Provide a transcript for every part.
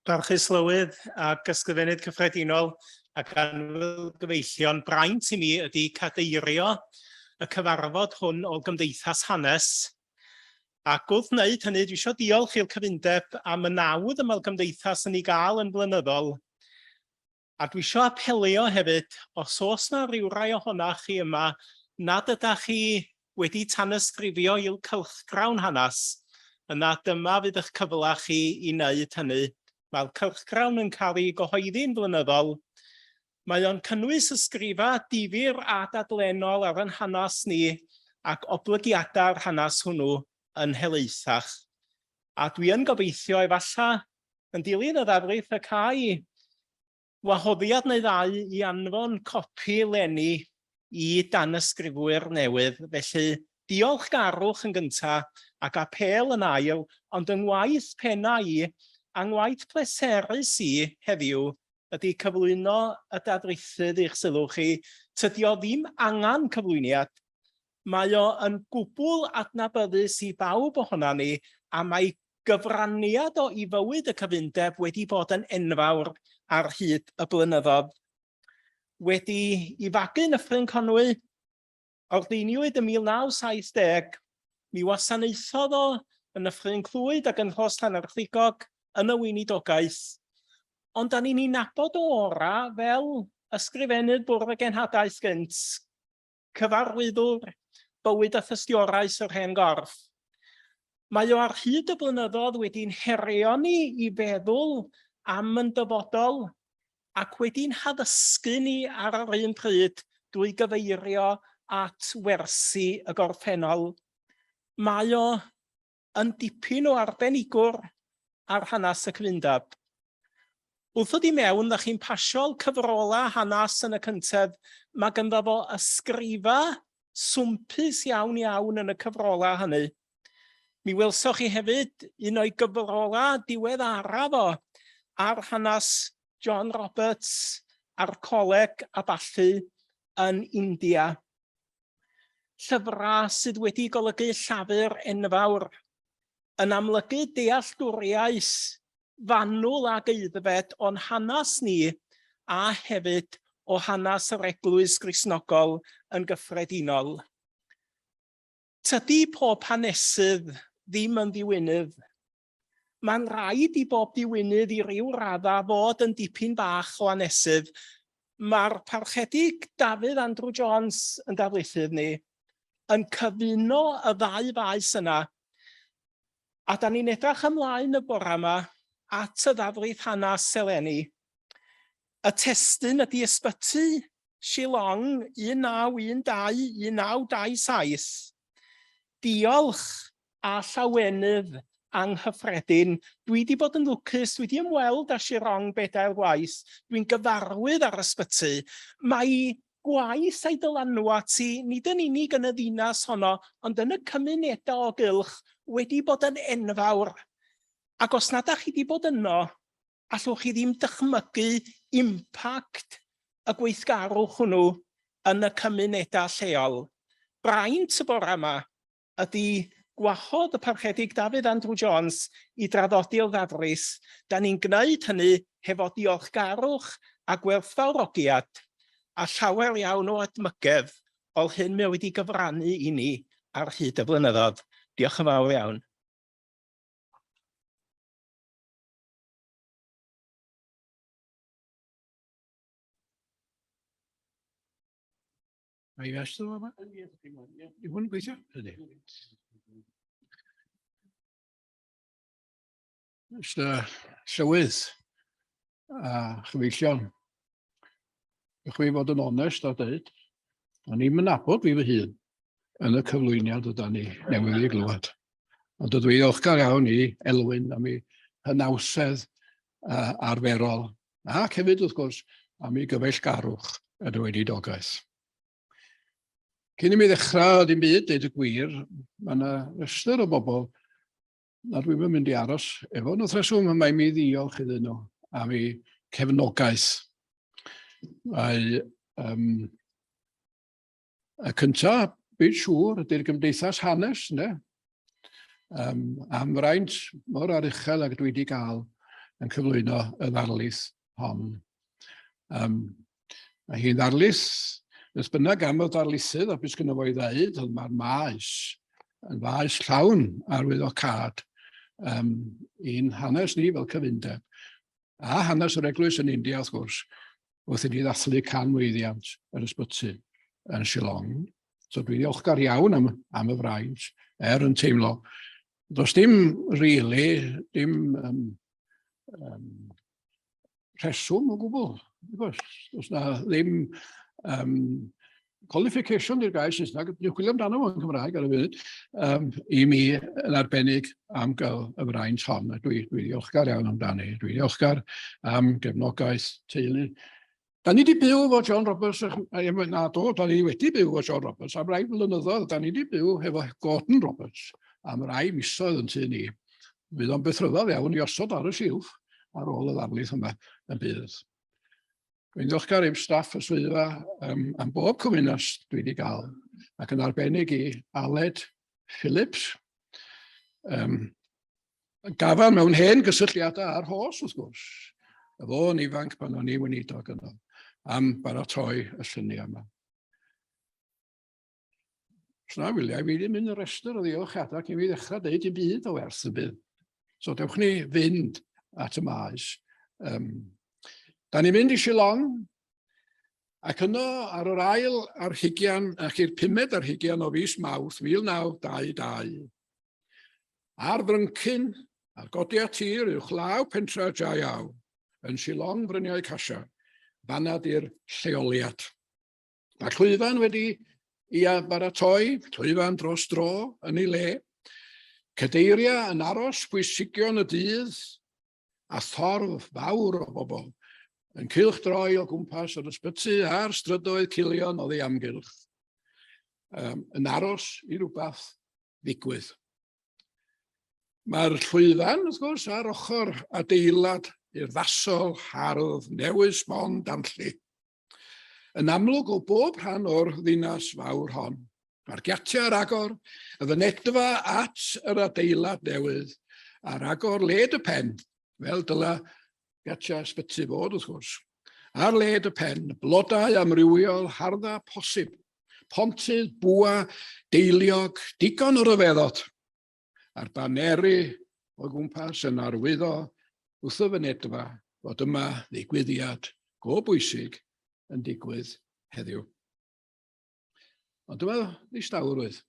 Barchus Lywydd ac Ysgrifennydd Cyffredinol ac annwyl gyfeillion, braint i mi ydy cadeirio y cyfarfod hwn o Gymdeithas Hanes. Ac wrth wneud hynny, dwi eisiau diolch i'r cyfundeb am y nawdd y mae'r gymdeithas yn ei gael yn flynyddol. A dwi isio apelio hefyd, os oes 'na rywrai ohonach chi yma nad ydach chi wedi tanysgrifio i'w cylchgrawn hanes, yna dyma fydd eich cyfle chi i wneud hynny. Mae'r cylchgrawn yn cael ei gyhoeddi'n flynyddol. Mae o'n cynnwys ysgrifau difyr a dadlennol ar ein hanes ni ac oblygiadau'r hanes hwnnw yn helaethach. A dwi yn gobeithio efallai Yn dilyn y ddarlith y câi wahoddiad neu ddau i anfon copi 'leni i danysgrifwyr newydd, felly diolchgarwch yn gynta' ac apêl yn ail, ond yng ngwaith penna' i, a ngwaith pleserus i heddiw, ydi cyflwyno y darlithydd i'ch sylw chi. Tydi o ddim angan cyflwyniad, mae o yn gwbl adnabyddus i bawb ohona ni, a mae gyfraniad o i fywyd y cyfundeb wedi bod yn enfawr ar hyd y blynyddoedd. Wedi i fagu yn Nyffryn Conwy, ordeiniwyd yn 1970, mi wasanaethodd o yn Nyffryn Clwyd ac yn Rhos Llanarchdigog yn y weinidogaeth. Ond da ni'n ei nabod o ora fel ysgrifennydd Bwrdd y Genhadaeth gynt, cyfarwyddwr bywyd a thystioraeth yr hen gorff. Mae o ar hyd y blynyddoedd wedi'n herio ni i feddwl am yn dyfodol ac wedi'n haddysgu ni ar yr un pryd drwy gyfeirio at wersi y gorffennol. Mae o yn dipyn o arbenigwr ar hanes y cyfundeb. Wrth ddod i mewn, dach chi'n pasio'r cyfrolau hanes yn y cyntedd, mae ganddo fo ysgrifau swmpus iawn iawn yn y cyfrolau hynny. Mi welsoch chi hefyd un o'i gyfrolau diweddaraf o ar hanes John Roberts a'r coleg a ballu yn India. Llyfrau sydd wedi golygu llafur enfawr, yn amlygu dealltwriaeth fanwl ac aeddfed o'n hanes ni a hefyd o hanes yr Eglwys Gristnogol yn gyffredinol. Tydi pob hanesydd ddim yn ddiwinydd. Mae'n rhaid i bob diwinydd i ryw raddau fod yn dipyn bach o hanesydd. Mae'r Parchedig Dafydd Andrew Jones yn darlithydd ni yn cyfuno y ddau faes yna. A da ni'n edrych ymlaen y bore yma at y ddarlith hanes eleni. Y testun ydy Ysbyty Shillong 1912 1927. Diolch a llawenydd anghyffredin. Dwi 'di bod yn lwcus, dwi 'di ymweld â Shillong bedair gwaith, dwi'n gyfarwydd â'r ysbyty. Mae gwaith a'i dylanwad hi, nid yn unig yn y ddinas honno, ond yn y cymunedau o gylch, wedi bod yn enfawr. Ac os nad ydych chi 'di bod yno, allwch chi ddim dychmygu impact y gweithgarwch hwnnw yn y cymunedau lleol. Braint y bore yma ydy gwahodd y Parchedig Dafydd Andrew Jones i draddodi'r ddarlith. Da ni'n gwneud hynny hefo diolchgarwch a gwerthfawrogiad a llawer iawn o edmygedd o'r hyn mae o wedi gyfrannu i ni ar hyd y blynyddoedd. Diolch yn fawr iawn. Mae i fest o yma? Yw hwn yn gweithio? Ydy. Mr Llywydd a chyfeillion, ych chi fod yn onest a dweud, o'n i'n nabod fi fy hun yn y cyflwyniad yda ni newydd ei glywed. Ond dydw i ddiolchgar iawn i Elwyn am ei hynawsedd uh, arferol ac hefyd wrth gwrs am ei gyfeillgarwch yn y weinidogaeth. Cyn i mi ddechrau ddim byd, deud y gwir, mae yna rhestr o bobl na dwi'm yn mynd i aros efo nhw wrth reswm, mae mi ddiolch iddyn nhw am eu cefnogaeth. Mae um, y cyntaf, byd siŵr, ydy'r Gymdeithas Hanes, ynddo? Um, am fraint mor aruchel ag dwi wedi gael yn cyflwyno y ddarlith hon. Mae hi'n ddarlith, beth bynnag am y darlithydd a beth sgynno fo i ddeud, ond mae'r maes yn faes llawn arwyddocâd i'n hanes ni fel cyfundeb, a hanes yr eglwys yn India, wrth gwrs, wrth i ni ddathlu canmlwyddiant yr ysbyty yn Shillong. So dwi'n ddiolchgar iawn am y fraint, er yn teimlo. Does dim really, dim rheswm o gwbl. Does na ddim qualification i'r gair Saesneg, dwi'n chwilio amdano fo yn Cymraeg ar y funud, i mi yn arbennig am gael y fraint hon. Dwi ddiolchgar iawn amdani. Dwi'n ddiolchgar am gefnogaeth teulu. Da ni wedi byw efo John Roberts, na do, da ni wedi byw efo John Roberts am rai blynyddoedd. Da ni wedi byw efo Gordon Roberts am rai misoedd yn tŷ ni. Fydd o'n beth rhyfedd iawn i osod ar y silff ar ôl y ddarlith yma yn bydd. Dwi'n ddiolchgar i'r staff y swyddfa am bob cymwynas dwi wedi gael, ac yn arbennig i Aled Phillips. Gafael mewn hen gysylltiadau â'r Rhos, wrth gwrs. Y fo'n ifanc pan o'n i weinidog yno, am baratoi y lluniau yma. Os na wyliau, fi ddim yn y rhestr o ddiolchiadau cyn fi ddechrau deud dim byd o werth y bydd. So dewch ni fynd at y maes. Da ni'n mynd i Shillong, ac yno ar yr ail ar hugian, ac i'r pumed ar hugian o fis Mawrth 1922, Ar fryncyn, ar godiad tir uwchlaw pentra Jaiaw, yn Shillong Bryniau Casia, fanna di'r lleoliad. Mae llwyfan wedi i baratoi, llwyfan dros dro yn ei le, cadeiriau yn aros bwysigion y dydd, a thorf fawr o bobl yn cylchdroi o gwmpas yr ysbyty a'r strydoedd culion oddi amgylch, yn aros i rywbeth ddigwydd. Mae'r llwyfan, wrth gwrs, ar ochr adeilad urddasol hardd newydd sbon danlli. Yn amlwg o bob rhan o'r ddinas fawr hon, mae'r giatiau ar agor, y fynedfa at yr adeilad newydd ar agor led y pen, fel dyla giatiau ysbyty fod, wrth gwrs. Ar led y pen, blodau amrywiol hardda posib, pontydd, bwa, deiliog, digon o ryfeddod, a'r baneri o gwmpas yn arwyddo wrth y fynedfa fod yma ddigwyddiad go bwysig yn digwydd heddiw. Ond dyma ddistawrwydd.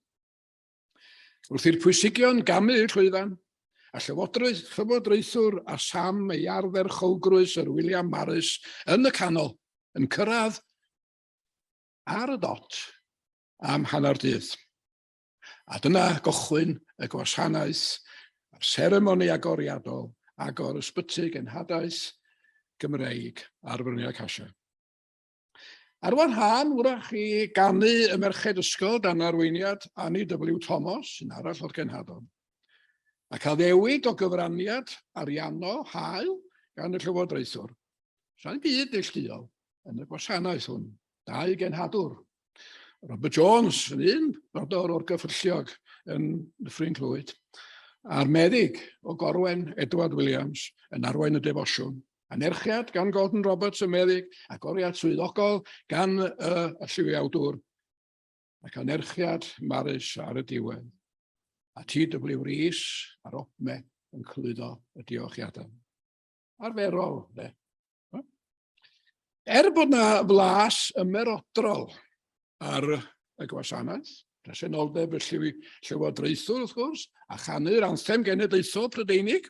Wrth i'r pwysigion gamu i'r llwyfan, a llywodraethwr a Sam ei ardderchowgrwys yr William Morris yn y canol, yn cyrraedd ar y dot am hanner dydd. A dyna gochwyn y gwasanaeth a'r seremoni agoriadol agor ysbyty genhadaeth Gymreig ar Fryniau Casia. Ar wahân, wrach i ganu y merched ysgol dan arweiniad Annie W Thomas, un arall o'r genhadon, ac addewid o gyfraniad ariannol hael gan y llywodraethwr. Sa'n byd neilltuol yn y gwasanaeth hwn. Dau genhadwr. Robert Jones yn un brodor o'r gyffylliog yn Nyffryn Clwyd, a'r meddyg o Gorwen, Edward Williams, yn arwain y defosiwn. Anerchiad gan Gordon Roberts y meddyg, agoriad swyddogol gan y lliwiawdwr, ac anerchiad Maris ar y diwedd. A T.W. Rees a'r OPME yn clwydo y diolchiadau. Arferol, de. Er bod na flas ymerodrol ar y gwasanaeth, presenoldeb y llywodraethwr wrth gwrs, a chanu'r anthem genedlaethol Prydeinig,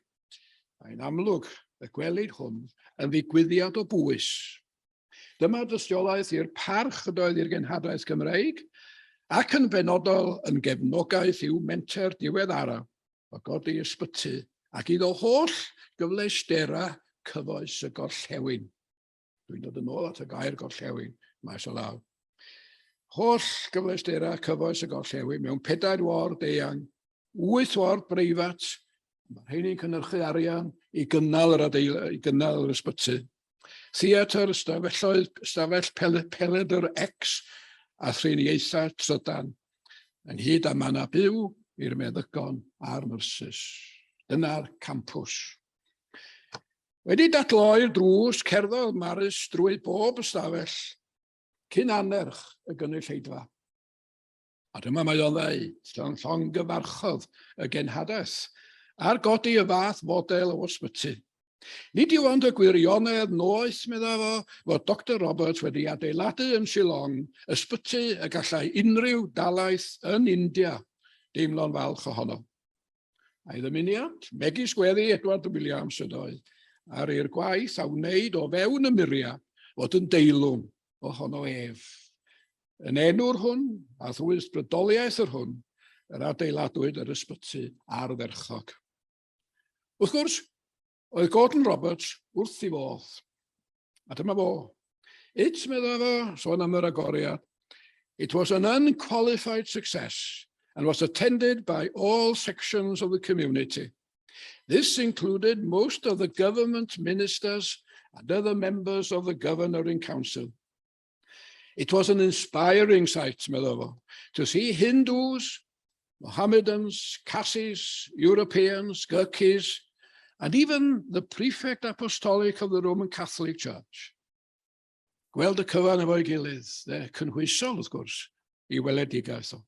mae'n amlwg y gwelid hwn yn ddigwyddiad o bwys. Dyma dystiolaeth i'r parch ydoedd i'r genhadaeth Gymreig, ac yn benodol yn gefnogaeth i'w menter diweddaraf o godi ysbyty ac iddo holl gyfleusterau cyfoes y gorllewin. Dwi'n dod yn ôl at y gair gorllewin, maes o law. Holl gyfleusterau cyfoes y gorllewin mewn pedair ward eang, wyth ward breifat, mae rheini'n cynhyrchu arian i gynnal yr adeil, i gynnal yr ysbyty. Theatr, ystafelloedd, ystafell peledr X a thriniaethau trydan, ynghyd â mannau byw i'r meddygon a'r nyrsys. Dyna'r campws. Wedi datloi'r drws, cerddodd Maris drwy bob ystafell cyn annerch y gynulleidfa. A dyma mae o'n ddeud, llongyfarchodd y genhadaeth ar godi y fath fodel o ysbyty. Nid yw ond y gwirionedd noeth, medda fo, fod Doctor Roberts wedi adeiladu yn Shillong ysbyty y gallai unrhyw dalaith yn India deimlo'n falch ohono. A'i ddymuniad, megis gweddi Edward Williams ydoedd, ar i'r gwaith a wneud o fewn y muriau fod yn deilwng ohono ef. Yn enw'r hwn, a thrwy ysbrydoliaeth yr hwn, yr adeiladwyd yr ysbyty ardderchog. Wrth gwrs, oedd Gordon Roberts wrth ei fodd. A dyma fo. It, medda fo, sôn am yr agoriad, it was an unqualified success and was attended by all sections of the community. This included most of the government ministers and other members of the governor in council. It was an inspiring sight, medda fo, to see Hindus, Mohammedans, Khasis, Europeans, Gurkhis, and even the prefect apostolic of the Roman Catholic Church. Gweld y cyfan efo'i gilydd, de, cynhwysol wrth gwrs, i weledigaeth o.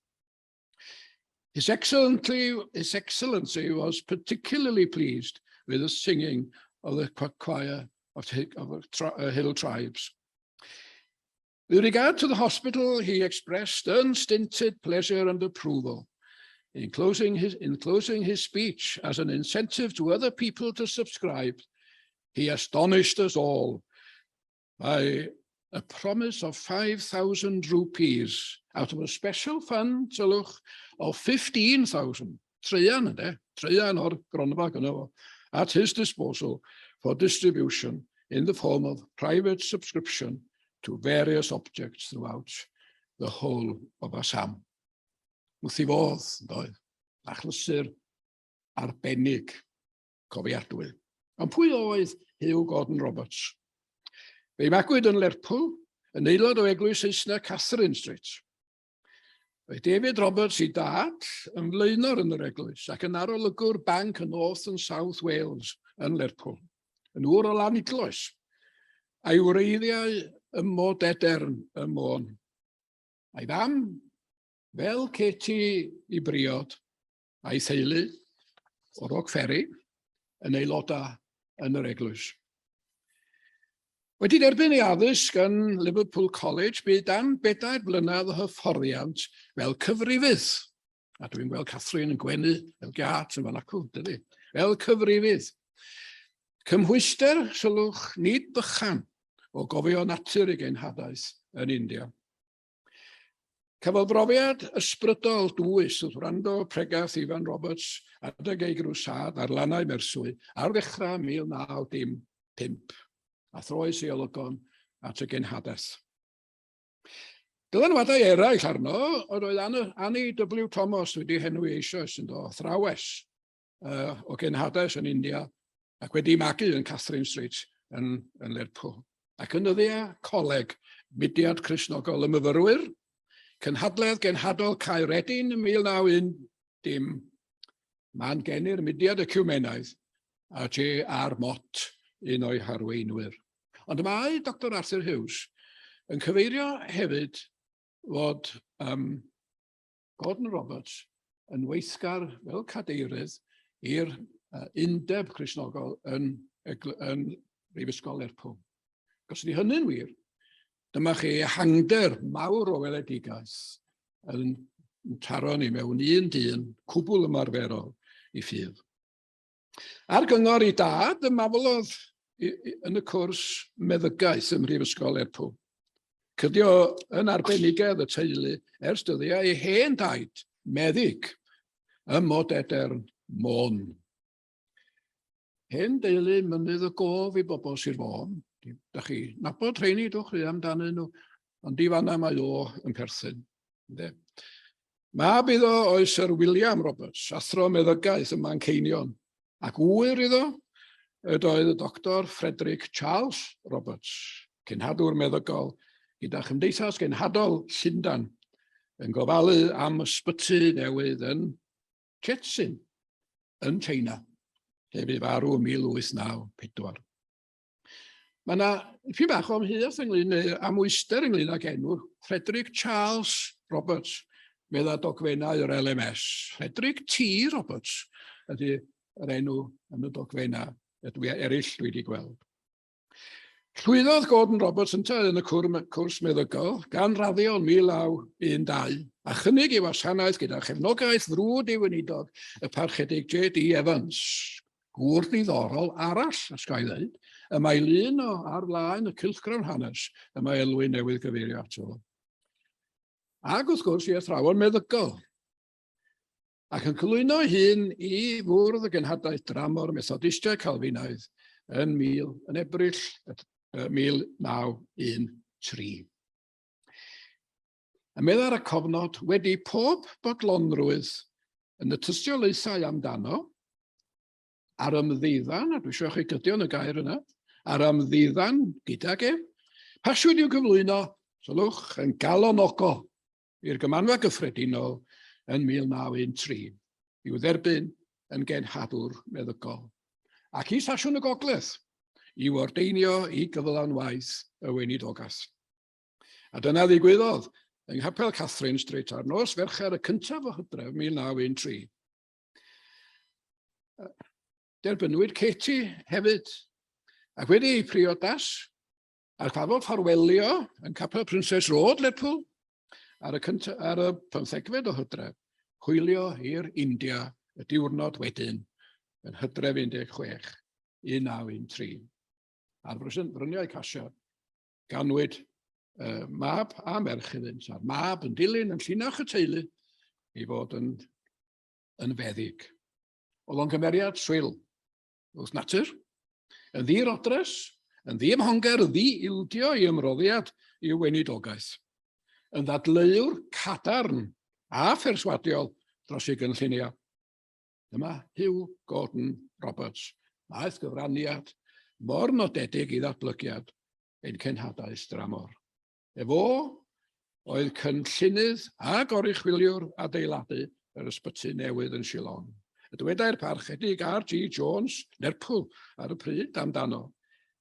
His Excellency was particularly pleased with the singing of the choir of the Hill Tribes. With regard to the hospital, he expressed unstinted pleasure and approval. In closing his speech as an incentive to other people to subscribe, he astonished us all by a promise of 5,000 rupees out of a special fund, sylwch, of 15,000, traean yde, traean o'r gronfa gynno fo, at his disposal for distribution in the form of private subscription to various objects throughout the whole of Assam. Wrth ei fodd, doedd, achlysur arbennig cofiadwy. Ond pwy oedd Hugh Gordon Roberts? Fe'i magwyd yn Lerpwl, yn aelod o Eglwys Saesneg Catherine Street. Roedd David Roberts ei dad yn flaenor yn yr eglwys ac yn arolygwr banc yn North and South Wales yn Lerpwl, yn ŵr o Lanidloes, a'i wreiddiau ym Modedern ym Môn. A'i fam, fel Katie ei briod, a'i theulu o Rock Ferry, yn aelodau yn yr eglwys. Wedi derbyn ei addysg yn Liverpool College, bu dan 4 blynedd o hyfforddiant fel cyfrifydd. A dwi'n gweld Catherine yn gwenu fel giat yn fan acw, dydy? Fel cyfrifydd. Cymhwyster, sylwch, nid bychan o gofio natur ei genhadaeth yn India. Cafodd brofiad ysbrydol dwys wrth wrando pregath Ifan Roberts adeg ei grwsad ar lannau Merswy ar ddechrau 1915 a throes ei olygon at y genhadaeth. Dylanwadau eraill arno oedd Annie W. Thomas wedi henwi eisoes yn do, athrawes o genhadaeth yn India ac wedi magu yn Catherine Street yn Lerpwl. Ac yn nyddiau coleg, mudiad Cristnogol y myfyrwyr, cynhadledd genhadol Caeredin yn 1910, man geni'r mudiad eciwmenaidd a J.R. Mott, un o'i harweinwyr. Ond mae Dr Arthur Hughes yn cyfeirio hefyd fod Gordon Roberts yn weithgar fel cadeirydd i'r undeb Cristnogol yn Brifysgol Lerpwl. Os ydy hynny'n wir, dyma chi ehangder mawr o weledigaeth yn taro ni mewn un dyn cwbl ymarferol i ffydd. Ar gyngor ei dad, ymaflodd yn y cwrs meddygaeth ym Mhrifysgol Lerpwl. Cydio yn arbenigedd y teulu ers dyddiau ei hen daid, meddyg, ym Modedern, Môn. Hen deulu Mynydd y Gof i bobl Sir Fôn. Da chi nabod rheini, dwch chi amdanyn nhw, ond i fanna mae o yn perthyn. Ynde? Mab iddo oedd Sir William Roberts, athro meddygaeth ym Manceinion, ac ŵyr iddo ydoedd y Doctor Frederick Charles Roberts, cenhadwr meddygol gyda Chymdeithas Genhadol Llundain, yn gofalu am ysbyty newydd yn Chetsin, yn China, lle bu farw yn 1894. Mae yna dipyn bach o amheuaeth ynglyn neu amwyster ynglyn ag enw Frederick Charles Roberts, medda dogfennau yr LMS. Frederick T. Roberts ydy yr enw yn y dogfennau ydw i eraill dwi wedi gweld. Llwyddodd Gordon Roberts yntau yn y cwrs meddygol gan raddio yn 1912 a chynnig ei wasanaeth gyda chefnogaeth frwd ei weinidog, y Parchedig J.D. Evans, gŵr diddorol arall, os ga i ddeud, y mae lun o ar flaen y cylchgrawn hanes y mae Elwyn newydd gyfeirio ato fo. Ac wrth gwrs i athrawon meddygol, ac yn cyflwyno ei hun i Fwrdd y Genhadaeth Dramor Methodistiaid Calfinaidd yn, mil, yn Ebrill 1913. A meddai'r y cofnod, wedi pob bodlonrwydd yn y tystiolaethau amdano, a'r ymddiddan, a dwi eisiau chi gydio yn y gair yna, a'r ymddiddan gydag ef, pasiwyd i'w gyflwyno, sylwch, yn galonogol i'r Gymanfa Gyffredinol yn 1913 i'w dderbyn yn genhadwr meddygol, ac i Sasiwn y Gogledd i'w ordeinio i gyflawn waith y weinidogaeth. A dyna ddigwyddodd yng Nghapel Catherine Street ar nos Fercher y cyntaf o Hydref 1913. Derbynwyd Katie hefyd, ac wedi ei priodas, A'r cyfarfod ffarwelio yn Capel Princess Road, Lerpwl, ar y, cynta, ar y 15fed o Hydref, hwylio i'r India y diwrnod wedyn, yn Hydref 16, 1913. Ar fryniau Casia, ganwyd uh, mab a merch iddynt, a'r mab yn dilyn yn llinach y teulu i fod yn, yn feddyg. Oedd o'n gymeriad swil, wrth natur, yn ddi-rodres, yn ddiymhongar, yn ddi-ildio i ymroddiad i'w weinidogaeth, yn ddadleuwr cadarn a pherswadiol dros ei gynlluniau. Dyma Hugh Gordon Roberts, aeth gyfraniad mor nodedig i ddatblygiad ein cenhadaeth dramor. Efo oedd cynllunydd a goruchwyliwr adeiladu yr ysbyty newydd yn Shillong. Y dywedai'r Parchedig R.G. Jones, Lerpwl, ar y pryd amdano,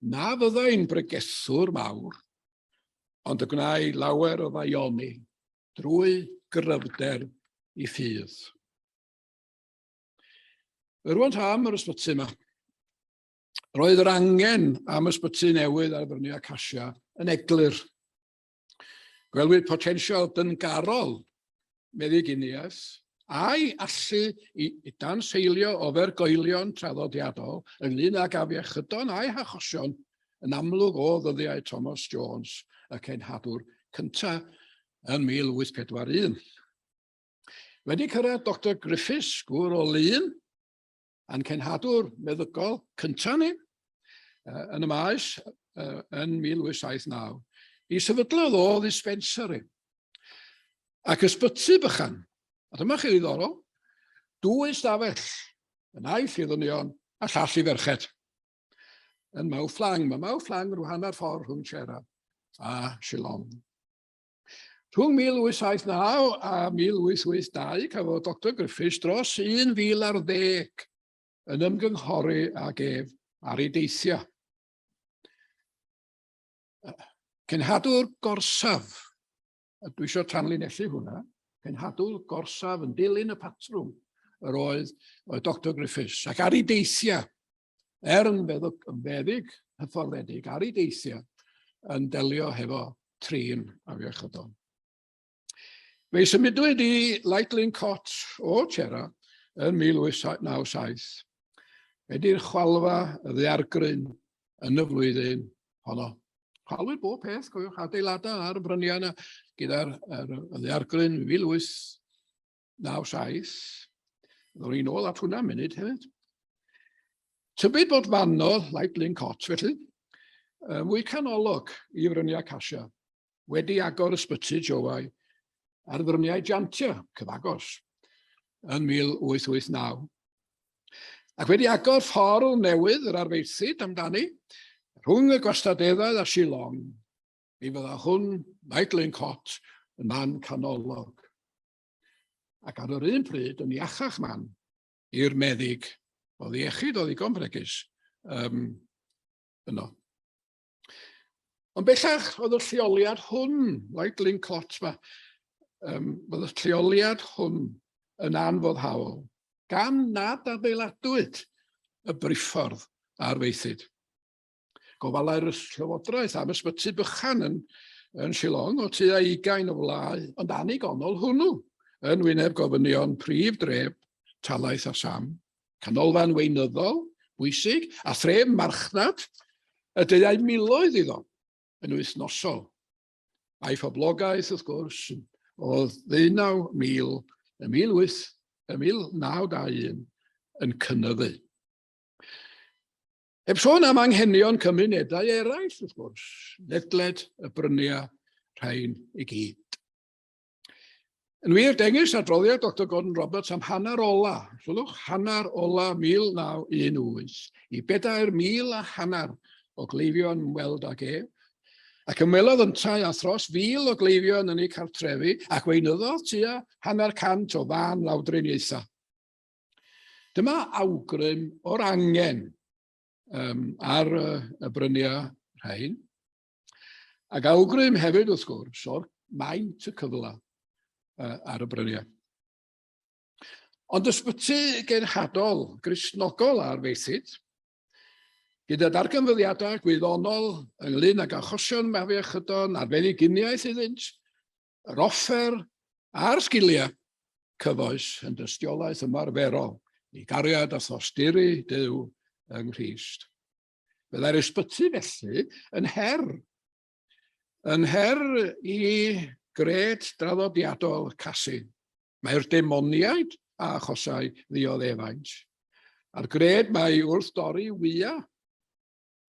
na fyddai'n bregethwr mawr, ond y gwnâi lawer o ddaioni drwy gryfder i ffydd. Rwan ta am yr ysbyty yma. Roedd yr angen am ysbyty newydd ar fryniau Acacia yn eglur. Gwelwyd potensial dyngarol meddyginiaeth a'i allu i, i danseilio ofergoelion traddodiadol ynglyn ag afiechydon a'i hachosion yn amlwg o ddyddiau Thomas Jones, y cenhadwr cyntaf yn 1841. Wedi cyrraedd Dr Griffiths, gŵr o Lun, a'n cenhadwr meddygol cyntaf ni yn y maes yn 1879, i sefydlodd o ddispensary ac ysbyty bychan. A dyma chi ddiddorol, dwy stafell, y naill i ddynion a llall i ferched. Yn Mawfflang, mae Mawfflang rhyw hanner ffordd rhwng Chera a Shillong. Rhwng 1879 a 1882 cafodd Doctor Griffiths dros 1,000 ar ddeg yn ymgynghori ag ef ar ei deithiau. Cenhadwr gorsaf, a dwi eisiau tanlinellu hwnna, cenhadwr gorsaf yn dilyn y patrwm yr oedd, oedd Dr Griffiths, ac ar ei deithiau, er yn feddyg, yn feddyg hyfforddedig ar ei deithiau, yn delio hefo trin afiechydon. Fe symudwyd i Lightling Cot o Chera yn 1897. Wedi'r chwalfa y ddiargryn yn y flwyddyn honno. Chwalwyd bob peth, cofiwch, adeiladau ar y bryniau yna gyda'r ddiargryn 1897. Ddod ni'n ôl at hwnna munud hefyd. Tybid bod Fano, Lightling Cot felly, mwy canolog i fryniau Casia, wedi agor ysbyty Jowai ar fryniau Jantia, cyfagos, yn 1889. Ac wedi agor ffordd newydd yr arfaethid amdani, rhwng y gwastadeddau a Shillong, mi fydda hwn, Magdalene Cot, yn man canolog. Ac ar yr un pryd yn iachach man i'r meddyg oedd iechyd o ddigon bregus um, yno. Ond bellach oedd y lleoliad hwn, Lightling Clot ma, oedd y lleoliad hwn yn anfoddhaol, gan nad adeiladwyd y briffordd arfaethid. Gofalai'r Llywodraeth am ysbyty bychan yn, yn Shillong o tua ugain o wlau, ond annigonol hwnnw yn wyneb gofynion prif dref talaith Assam. Canolfan weinyddol bwysig a thref marchnad y deuai miloedd iddo yn wythnosol. A'i phoblogaeth, wrth gwrs, oedd ddeunaw mil yn 18, yn 1921 yn cynyddu. Heb sôn am anghenion cymunedau eraill, wrth gwrs, ledled y bryniau rhain i gyd. Yn wir, dengys adroddiad Doctor Gordon Roberts am hanner ola, sylwch, hanner ola 1918, i 4,000 a hanner o gleifion ymweld ag ef, ac ymwelodd yntau â thros 1,000 o gleifion yn eu cartrefi ac weinyddodd tua hanner cant o fân lawdriniaethau. Dyma awgrym o'r angen ar y bryniau rhain. Ac awgrym hefyd, wrth gwrs, o'r maint y cyfle ar y bryniau. Ond ysbyty genhadol Gristnogol ar feithid, gyda darganfyddiadau gwyddonol ynglyn ag achosion mafiachydon a'r feddyginiaeth iddynt, yr offer a'r sgiliau cyfoes yn dystiolaeth ymarferol i gariad a thosturi Duw yng Nghrist. Byddai'r ysbyty felly yn her. Yn her i gred draddodiadol Casi. Mae'r demoniaid a achosai ddioddefaint. A'r gred mae wrth dorri wya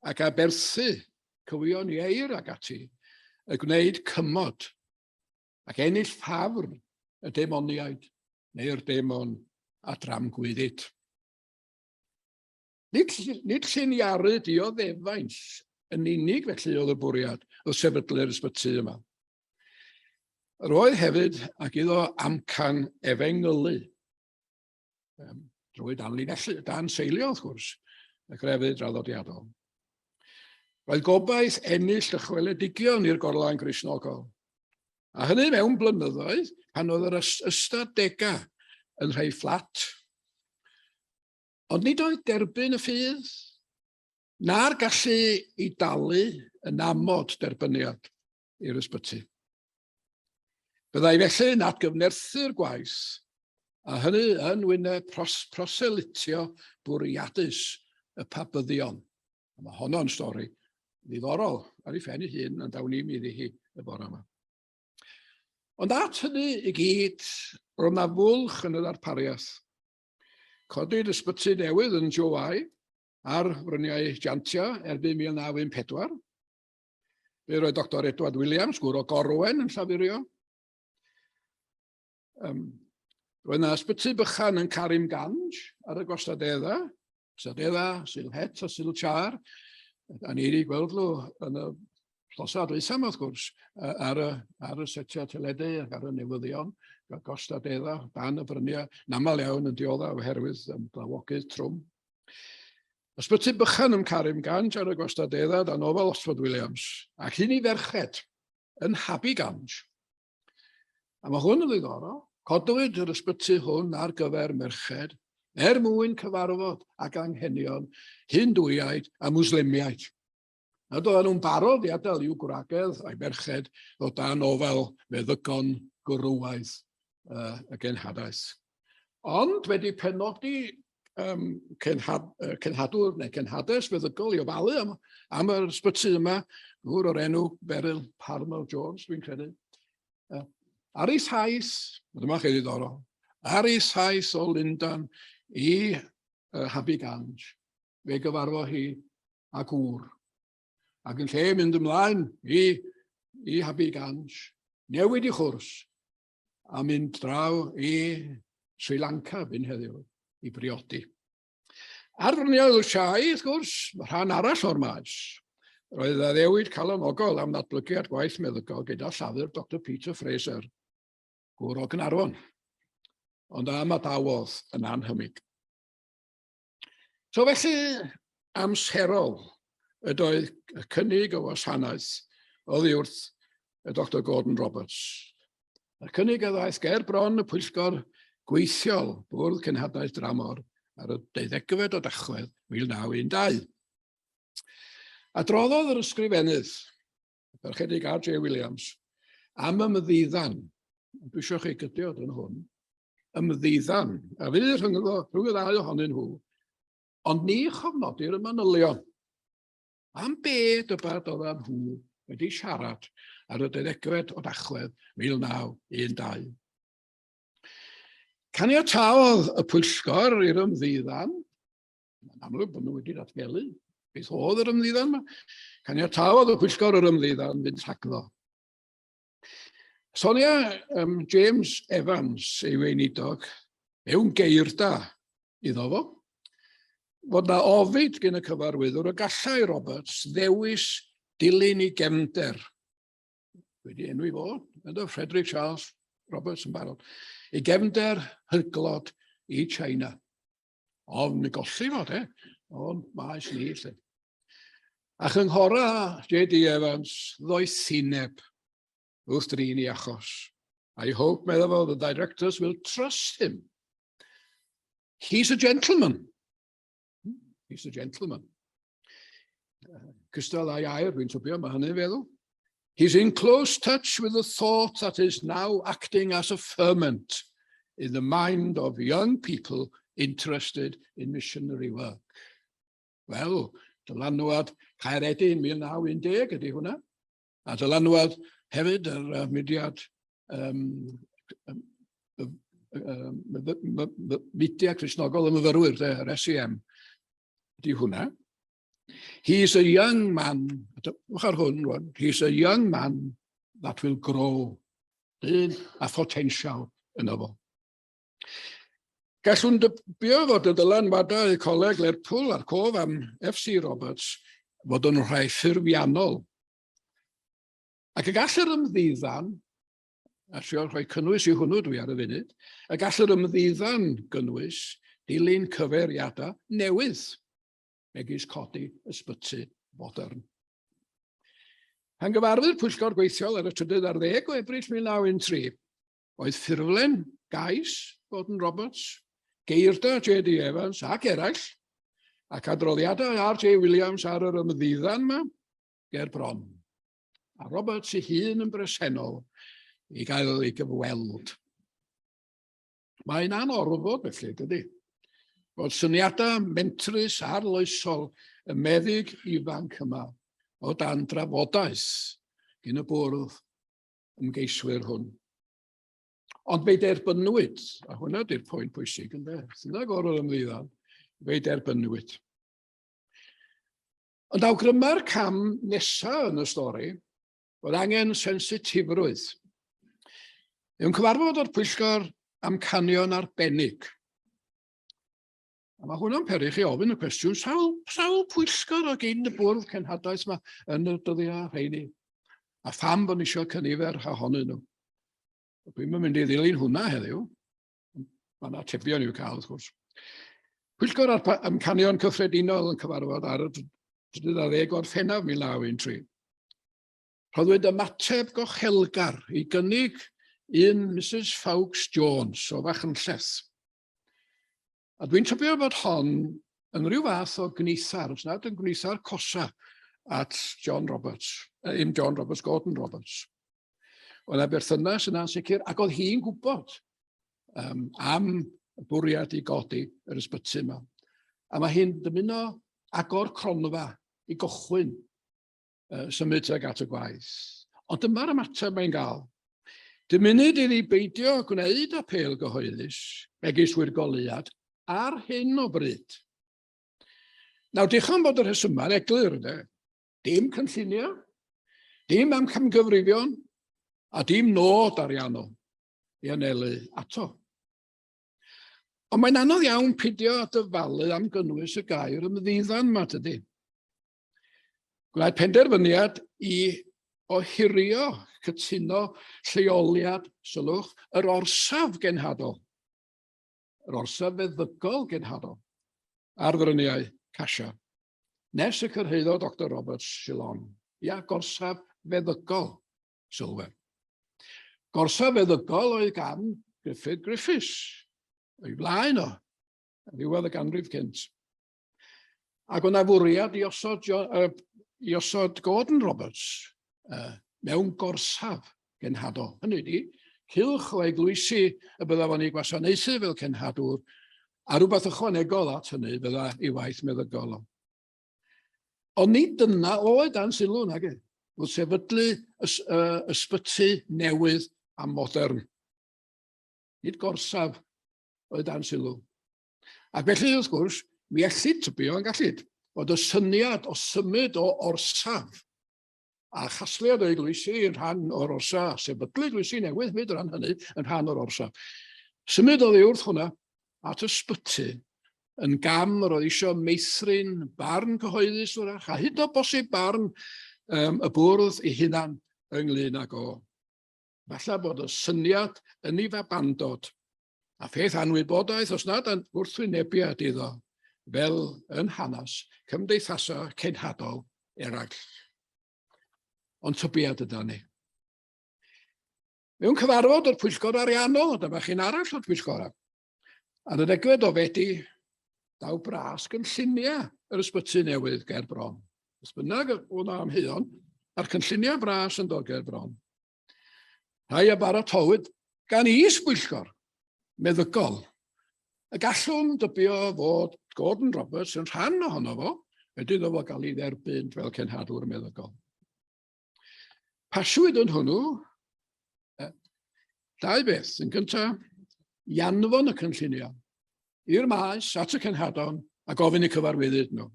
ac aberthu cywion ieir ac ati, y gwneud cymod ac ennill ffafr y demoniaid neu'r demon a dramgwyddid. Nid, nid lliniaru dioddefaint yn unig felly oedd y bwriad o sefydlu'r ysbyty yma. Yr oedd hefyd ac iddo amcan efengylu, drwy danlinellu, dan seilio wrth gwrs, y grefydd draddodiadol. Roedd gobaith ennill dychweledigion i'r gorlan Gristnogol, a hynny mewn blynyddoedd pan oedd yr ystadegau yn rhai fflat. Ond nid oedd derbyn y ffydd na'r gallu i dalu yn amod derbyniad i'r ysbyty. Byddai felly yn atgyfnerthu'r gwaith, a hynny yn wyneb pros proselitio bwriadus y Pabyddion. A mae honno'n stori ddiddorol ar ei phen ei hun, ond awn ni'm iddi hi y bore yma. Ond at hynny i gyd, roedd yna fwlch yn y ddarpariaeth. Codwyd ysbyty newydd yn Jowai ar fryniau Jantia erbyn 1914. Fe roedd Dr Edward Williams, gŵr o Gorwen, yn llafurio. Roedd yna ysbyty bychan yn Karim Ganj ar y Gwastadedda, Gwastadedda, Sylhet a Silchar. A ni wedi gweld nhw yn y Wythnosau dwytha yma, wrth gwrs, ar y, ar y setiau teledu ac ar y newyddion, Gwastadedda, dan y bryniau, yn aml iawn yn dioddef oherwydd glawogydd trwm. Ysbyty bychan ym Karim Ganj ar y Gwastadedda dan ofal Oswald Williams, ac un i ferched yn Habi Ganj. A mae hwn yn ddiddorol. Codwyd yr ysbyty hwn ar gyfer merched er mwyn cyfarfod ag anghenion Hindwiaid a Mwslemiaid. Nad oedden nhw'n barod i adael i'w gwragedd a'i merched o dan ofal meddygon gwrywaidd y genhadaeth. Ond wedi penodi cenhad, cenhadwr neu cenhades feddygol i ofalu am, am yr ysbyty yma, gŵr o'r enw Beryl Parnell Jones, dwi'n credu. Ar ei thaith, dyma chi ddiddorol, ar ei thaith o Lundain i Habi Ganj, fe gyfarfo hi a gŵr. Ac yn lle mynd ymlaen i, i Habi Ganj, newid i chwrs a mynd draw i Sri Lanka byn heddiw i briodi. Ar fryniau Lwsiai, wrth gwrs, rhan arall o'r maes. Roedd addewid calonogol am ddatblygiad gwaith meddygol gyda llafur Dr Peter Fraser, gŵr o Gynarfon, ond am adawodd yn anhymig. So felly, amserol ydoedd y cynnig o wasanaeth oddi wrth y Dr Gordon Roberts. Y cynnig a ddaeth ger bron y pwyllgor gweithiol Bwrdd Cenhadaeth Dramor ar y 12fed o Dachwedd 1912. Adroddodd yr ysgrifennydd, y Parchedig R.J. Williams, am ymddiddan. Dwi eisiau chi gydio yn hwn. Ymddiddan, a fydd rhwng, rhwng y ddau ohonyn nhw, ond ni chofnodir y manylion. Am be dybad oeddan nhw wedi siarad ar y deuddegfed o Dachwedd 1912? Caniataodd y pwyllgor i'r ymddiddan, mae'n amlwg bod nhw wedi datgelu beth oedd yr ymddiddan yma, caniataodd y pwyllgor yr ymddiddan fynd rhagddo. Sonia um, James Evans, ei weinidog, mewn geirda iddo fo, fod na ofid gen y cyfarwyddwr y gallai Roberts ddewis dilyn i gefnder. Wedi enwi fo, ynddo, Frederick Charles Roberts yn barod. I gefnder hyglod i China. Ofn i golli fo, de. O'n maes ni, lle. A chynghora J.D. Evans ddoethineb wrth drin i achos. I hope, meddwl fo, the directors will trust him. He's a gentleman. He's a gentleman. Cystal a'i air, dwi'n tybio, mae hynny'n feddwl. He's in close touch with the thought that is now acting as a ferment in the mind of young people interested in missionary work. Wel, dylanwad Caeredin 1910 ydy hwnna. A dylanwad hefyd yr mudiad um, um, mudiad Cristnogol y myfyrwyr, de, yr SEM, ydy hwnna. He's a young man, dwch ar hwn rwan, he's a young man that will grow. Dyn a photensial yno fo. Gallwn dybio fod y dylanwadau Coleg Lerpwl a'r cof am FC Roberts fod yn rhai ffurfiannol. Ac y gall yr ymddiddan, a trio rhoi cynnwys i hwnnw dwi ar y funud, y gall yr ymddiddan gynnwys dilyn cyfeiriadau newydd, megis codi ysbyty fodern. Pan gyfarfu'r Pwyllgor Gweithiol ar y trydydd ar ddeg o Ebrill 1913, oedd ffurflen gais Gordon Roberts, geirda J.D. Evans ac eraill, ac adroddiadau R.J. Williams ar yr ymddiddan yma, ger bron. A Roberts ei hun yn bresennol i gael ei gyfweld. Mae'n anorfod felly, dydy, fod syniadau mentrus arloesol y meddyg ifanc yma o dan drafodaeth gyn y bwrdd ymgeiswyr hwn. Ond fe'i derbynnwyd, a hwnna di'r pwynt pwysig, ynde? Dyna gorfod ymddiddan, fe'i derbynnwyd. Ond awgryma'r cam nesaf yn y stori bod angen sensitifrwydd. Mewn cyfarfod o'r pwyllgor amcanion arbennig, a mae hwnna'n peri chi ofyn y cwestiwn, sawl, sawl pwyllgor o gyn y bwrdd cenhadaeth yma yn y dyddiau rheini? A pham bod ni eisiau cynifer ohonyn nhw? Dwi'm yn mynd i ddilyn hwnna heddiw. Mae yna atebion i'w cael, wrth gwrs. Pwyllgor ar amcanion cyffredinol yn cyfarfod ar y trydydd ar ddeg Gorffennaf 1913. Rhoddwyd ymateb gochelgar i gynnig un Mrs Fawkes Jones o Fachynlleth. A dwi'n tybio bod hon yn rhyw fath o gneithar, os nad yn gneithar cosa at John Roberts, im John Roberts, Gordon Roberts. Oedd yna berthynas yna'n sicr, ac oedd hi'n gwybod um, am y bwriad i godi yr ysbyty yma. A mae hi'n dymuno agor cronfa i gychwyn symud tuag at y gwaith. Ond dyma'r ymateb mae'n gael. Dymunid iddi beidio gwneud apêl gyhoeddus, megis wirgoleuad, ar hyn o bryd. Nawr, dichon bod y rhesymau'n eglur, de. Dim cynlluniau, dim amcangyfrifion, a dim nod ariannol i anelu ato. Ond mae'n anodd iawn pidio â dyfalu am gynnwys y gair ymddiddan yma, tydi? Gwnaed penderfyniad i ohirio cytuno lleoliad, sylwch, yr orsaf genhadol, yr orsaf feddygol genhadol, ar fryniau Casia, nes y cyrhaeddodd Doctor Roberts Shillong. Ia, gorsaf feddygol, sylwer. Gorsaf feddygol oedd gan Gruffydd Griffiths, o'i flaen o, ar ddiwedd y ganrif cynt. Ac o'na fwriad i osod, i osod Gordon Roberts mewn gorsaf genhadol. Hynny ydi, cylch o eglwysi y bydda fo'n ei gwasanaethu fel cenhadwr, a rhywbeth ychwanegol at hynny fydda ei waith meddygol o. Ond nid dyna oedd dan sylw, nag e, wrth sefydlu ys, ysbyty newydd a modern. Nid gorsaf oedd dan sylw. Ac felly, wrth gwrs, mi ellid tybio yn gallid fod y syniad o symud o orsaf a chasgliad o eglwysi yn rhan o'r orsaf, sefydlu eglwysi newydd hefyd o ran hynny, yn rhan o'r orsaf. Symud oddi wrth hwnna at ysbyty yn gam yr oedd eisiau meithrin barn cyhoeddus wrach, a hyd o bosib barn y bwrdd ei hunan ynglyn ag o. Falle bod y syniad yn ei fabandod a pheth anwybodaeth os nad yn wrthwynebiad iddo, fel yn hanes cymdeithasau cenhadol eraill. Ond tybiad yda ni. Mewn cyfarfod o'r pwyllgor ariannol, dyma chi'n arall o'r pwyllgorau, ar y degfed o Fedi, daw bras gynlluniau yr ysbyty newydd ger bron. Os bynnag oedd na amheuon, a'r cynlluniau bras yn dod ger bron. Rhai a baratowyd gan is-bwyllgor meddygol. Y gallwn dybio fod Gordon Roberts yn rhan ohono fo, wedi iddo fo gael ei dderbyn fel cenhadwr meddygol. Pasiwyd yn hwnnw dau beth. Yn gyntaf, i anfon y cynlluniau i'r maes at y cenhadon a gofyn i cyfarwyddyd nhw.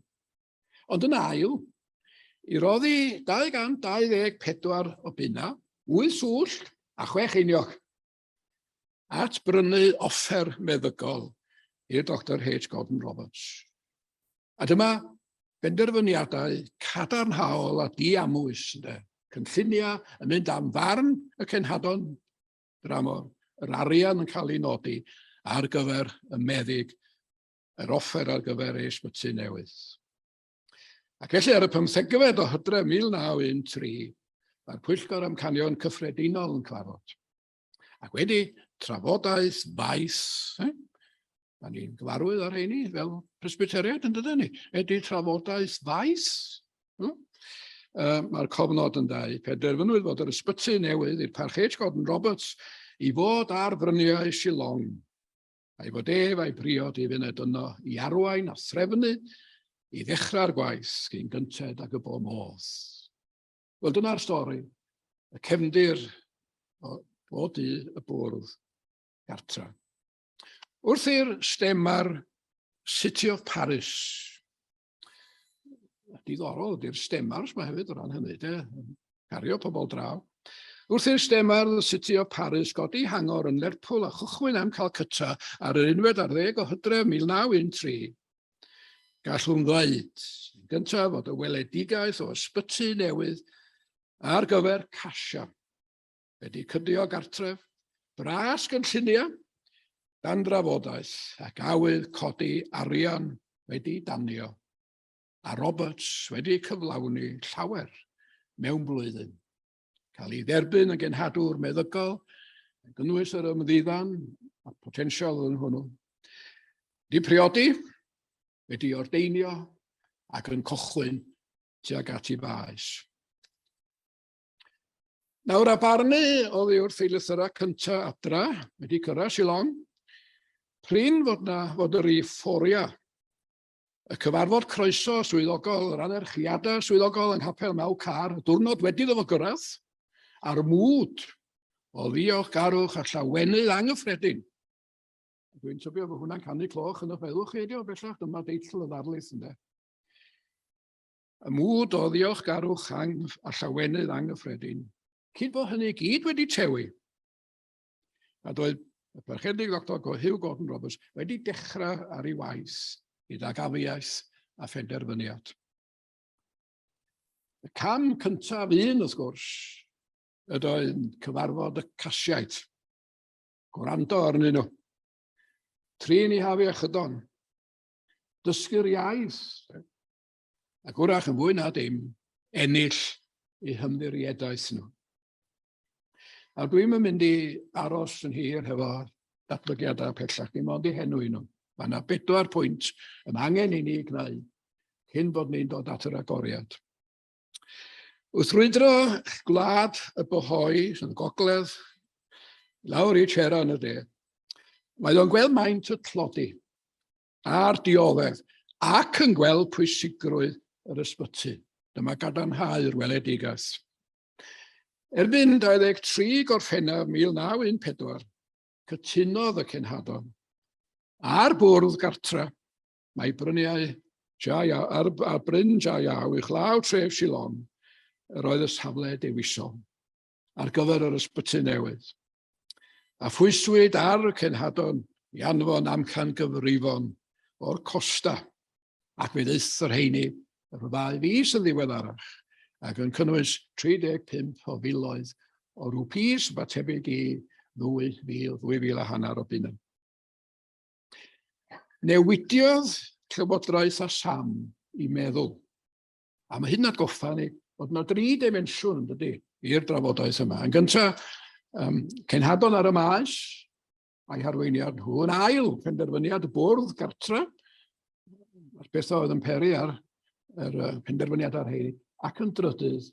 Ond yn ail, i roddi 224 o bunna, 8 swllt a 6 einioc, at brynu offer meddygol i'r Dr H. Gordon Roberts. A dyma benderfyniadau cadarnhaol a diamwys, ynde? Cynlluniau yn mynd am farn y cenhadon dramor, yr arian yn cael ei nodi ar gyfer y meddyg yr offer ar gyfer ei ysbyty newydd. Ac felly ar y pymthegfed o Hydref 1913, mae'r Pwyllgor Amcanion Cyffredinol yn cyfarfod. Ac wedi trafodaeth faith, eh? Da ni'n gyfarwydd ar rheini fel presbyteriaid yn dydyn ni. Ydy trafodaeth faith? Hmm? Mae'r cofnod yn dau. Penderfynwyd fod yr ysbyty newydd i'r Parchedig Gordon Roberts i fod ar fryniau Shillong a'i fod ef a'i briod i fyned yno i arwain a threfnu i ddechrau'r gwaith cyn gynted ag y bo modd. Wel, dyna'r stori, y cefndir o, o du y bwrdd gartra. Wrth i'r stemar City of Paris, diddorol ydy'r stemars mae hefyd o ran hynny, de, cario pobl draw. Wrth i'r stemar The City of Paris godi hangor yn Lerpwl a chychwyn am Calcutta ar yr unfed ar ddeg o Hydref 1913, gallwn ddweud yn gyntaf fod y weledigaeth o ysbyty newydd ar gyfer Casia wedi cydio gartref, bras gynlluniau, dan drafodaeth ac awydd codi arian wedi danio, a Roberts wedi cyflawni llawer mewn blwyddyn. Cael ei dderbyn yn genhadwr meddygol, yn gynnwys yr ymddiddan a'r potensial yn hwnnw. Di priodi, wedi ordeinio ac yn cochwyn tuag at ei faes. Nawr a barnu oddi wrth ei lythyrau cyntaf adra, wedi cyrraedd Shillong, prin fod na fod yr euphoria, y cyfarfod croeso swyddogol, yr anerchiadau swyddogol yng Nghapel Maw Car, y diwrnod wedi iddo fo gyrraedd, a'r mwd o ddiolchgarwch a llawenydd anghyffredin. Dwi'n tybio fod hwnna'n canu cloch yn eich meddwl chi, ydi o, bellach, dyma deitl y ddarlith, ynde. Y mwd o ddiolchgarwch a llawenydd anghyffredin, cyn bod hynny gyd wedi tewi. A doedd y Parchedig Dr Hugh Gordon Roberts wedi dechrau ar ei waith gydag afiaeth a phenderfyniad. Y cam cyntaf un, wrth gwrs, ydoedd cyfarfod y Casiaid. Gwrando arnyn nhw. Trin i hafiechydon. Dysgu'r iaith. Ac wrach yn fwy na dim, ennill eu hymddiriedaeth nhw. A dwi'm yn mynd i aros yn hir hefo datblygiadau pellach, dim ond i henwi nhw. Mae yna bedwar pwynt y mae angen i ni gwneud cyn bod ni'n dod at yr agoriad. Wrth rwydro gwlad y Bohoi yn y gogledd, lawr i Chera yn y de, mae o'n gweld maint y tlodi a'r dioddef ac yn gweld pwysigrwydd yr ysbyty. Dyma gadarnhau'r weledigaeth. Erbyn 23 Gorffennaf 1914, cytunodd y cenhadon a'r bwrdd gartre Mae bryniau Jaya, ar, ar bryn Jayao uwchlaw tref Shillong, yr oedd y safle dewisol ar gyfer yr ysbyty newydd. A phwyswyd ar y cenhadon i anfon amcan gyfrifon o'r costa, ac fe ddaeth yr heini yr ddau fis yn ddiweddarach, ac yn cynnwys 35 o filoedd o rwpis, rhywbeth tebyg i 2,000, 2,000 a hanner o bunnoedd. Newidiodd Llywodraeth Assam i meddwl. A mae hyn atgoffa ni bod yna dri dimensiwn, yn dydy, i'r drafodaeth yma. Yn gyntaf, cenhadon ar y maes, a'i harweiniad nhw. Yn ail, penderfyniad y bwrdd gartre, a'r beth oedd yn peri ar yr penderfyniad ar heini, ac yn drydydd,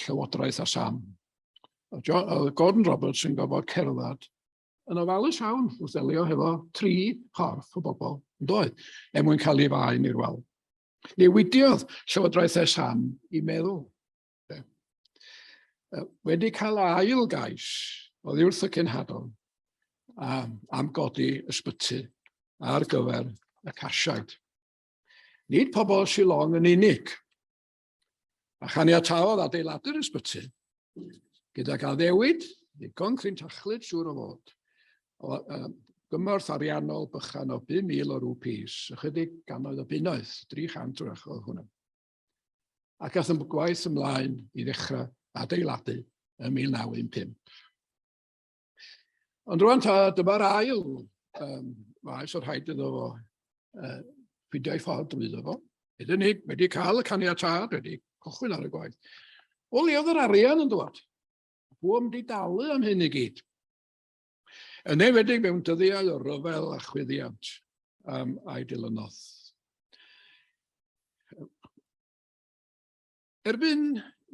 Llywodraeth Assam. Oedd Gordon Roberts yn gorfod cerdded yn ofalus iawn wrth ddelio hefo tri chorff o bobl, yn doedd, er mwyn cael ei faen i'r wal. Newidiodd Llywodraeth Assam i meddwl. Wedi cael ail gais oddi wrth y cenhadon am godi ysbyty ar gyfer y Casiaid. Nid pobl Shillong yn unig, A chaniataodd adeiladu'r ysbyty, gydag addewid, ddigon crintachlyd siŵr o fod, o gymorth ariannol bychan o 5,000 o rwpis, ychydig gannoedd o bunnoedd, 300 wrach oedd hwnna. Ac ath y gwaith ymlaen i ddechrau adeiladu ym 1915. Ond rwan ta, dyma'r ail maes o'r rhaid iddo fo ffeindio ei ffordd drwyddo fo. Ydyn ni wedi cael y caniatâd, wedi cychwyn ar y gwaith. O le oedd yr arian yn dod? Pwy am di dalu am hyn i gyd? Yn enwedig mewn dyddiau o ryfel a chwyddiant a'i dilynodd. Erbyn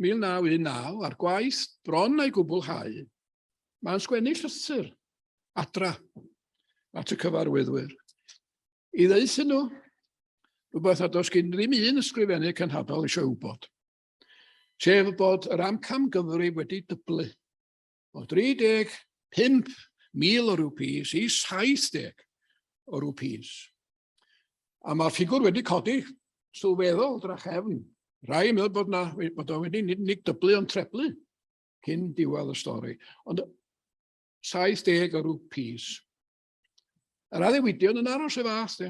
1919, a'r gwaith bron a'i gwblhau, mae'n sgwennu llythyr adra at y cyfarwyddwyr i ddeuthu nhw rhywbeth nad oes gen ddim un ysgrifennu cenhadol eisiau wybod, sef bod yr amcamgyfrif wedi dyblu o 35,000 o rwpis i 70 o rwpis. A mae'r ffigwr wedi codi sylweddol drachefn. Rhai yn meddwl bod, na, bod o wedi nid unig dyblu ond treblu cyn diwedd y stori. Ond 70 o rwpis. Yr addewidion yn aros y fath, de.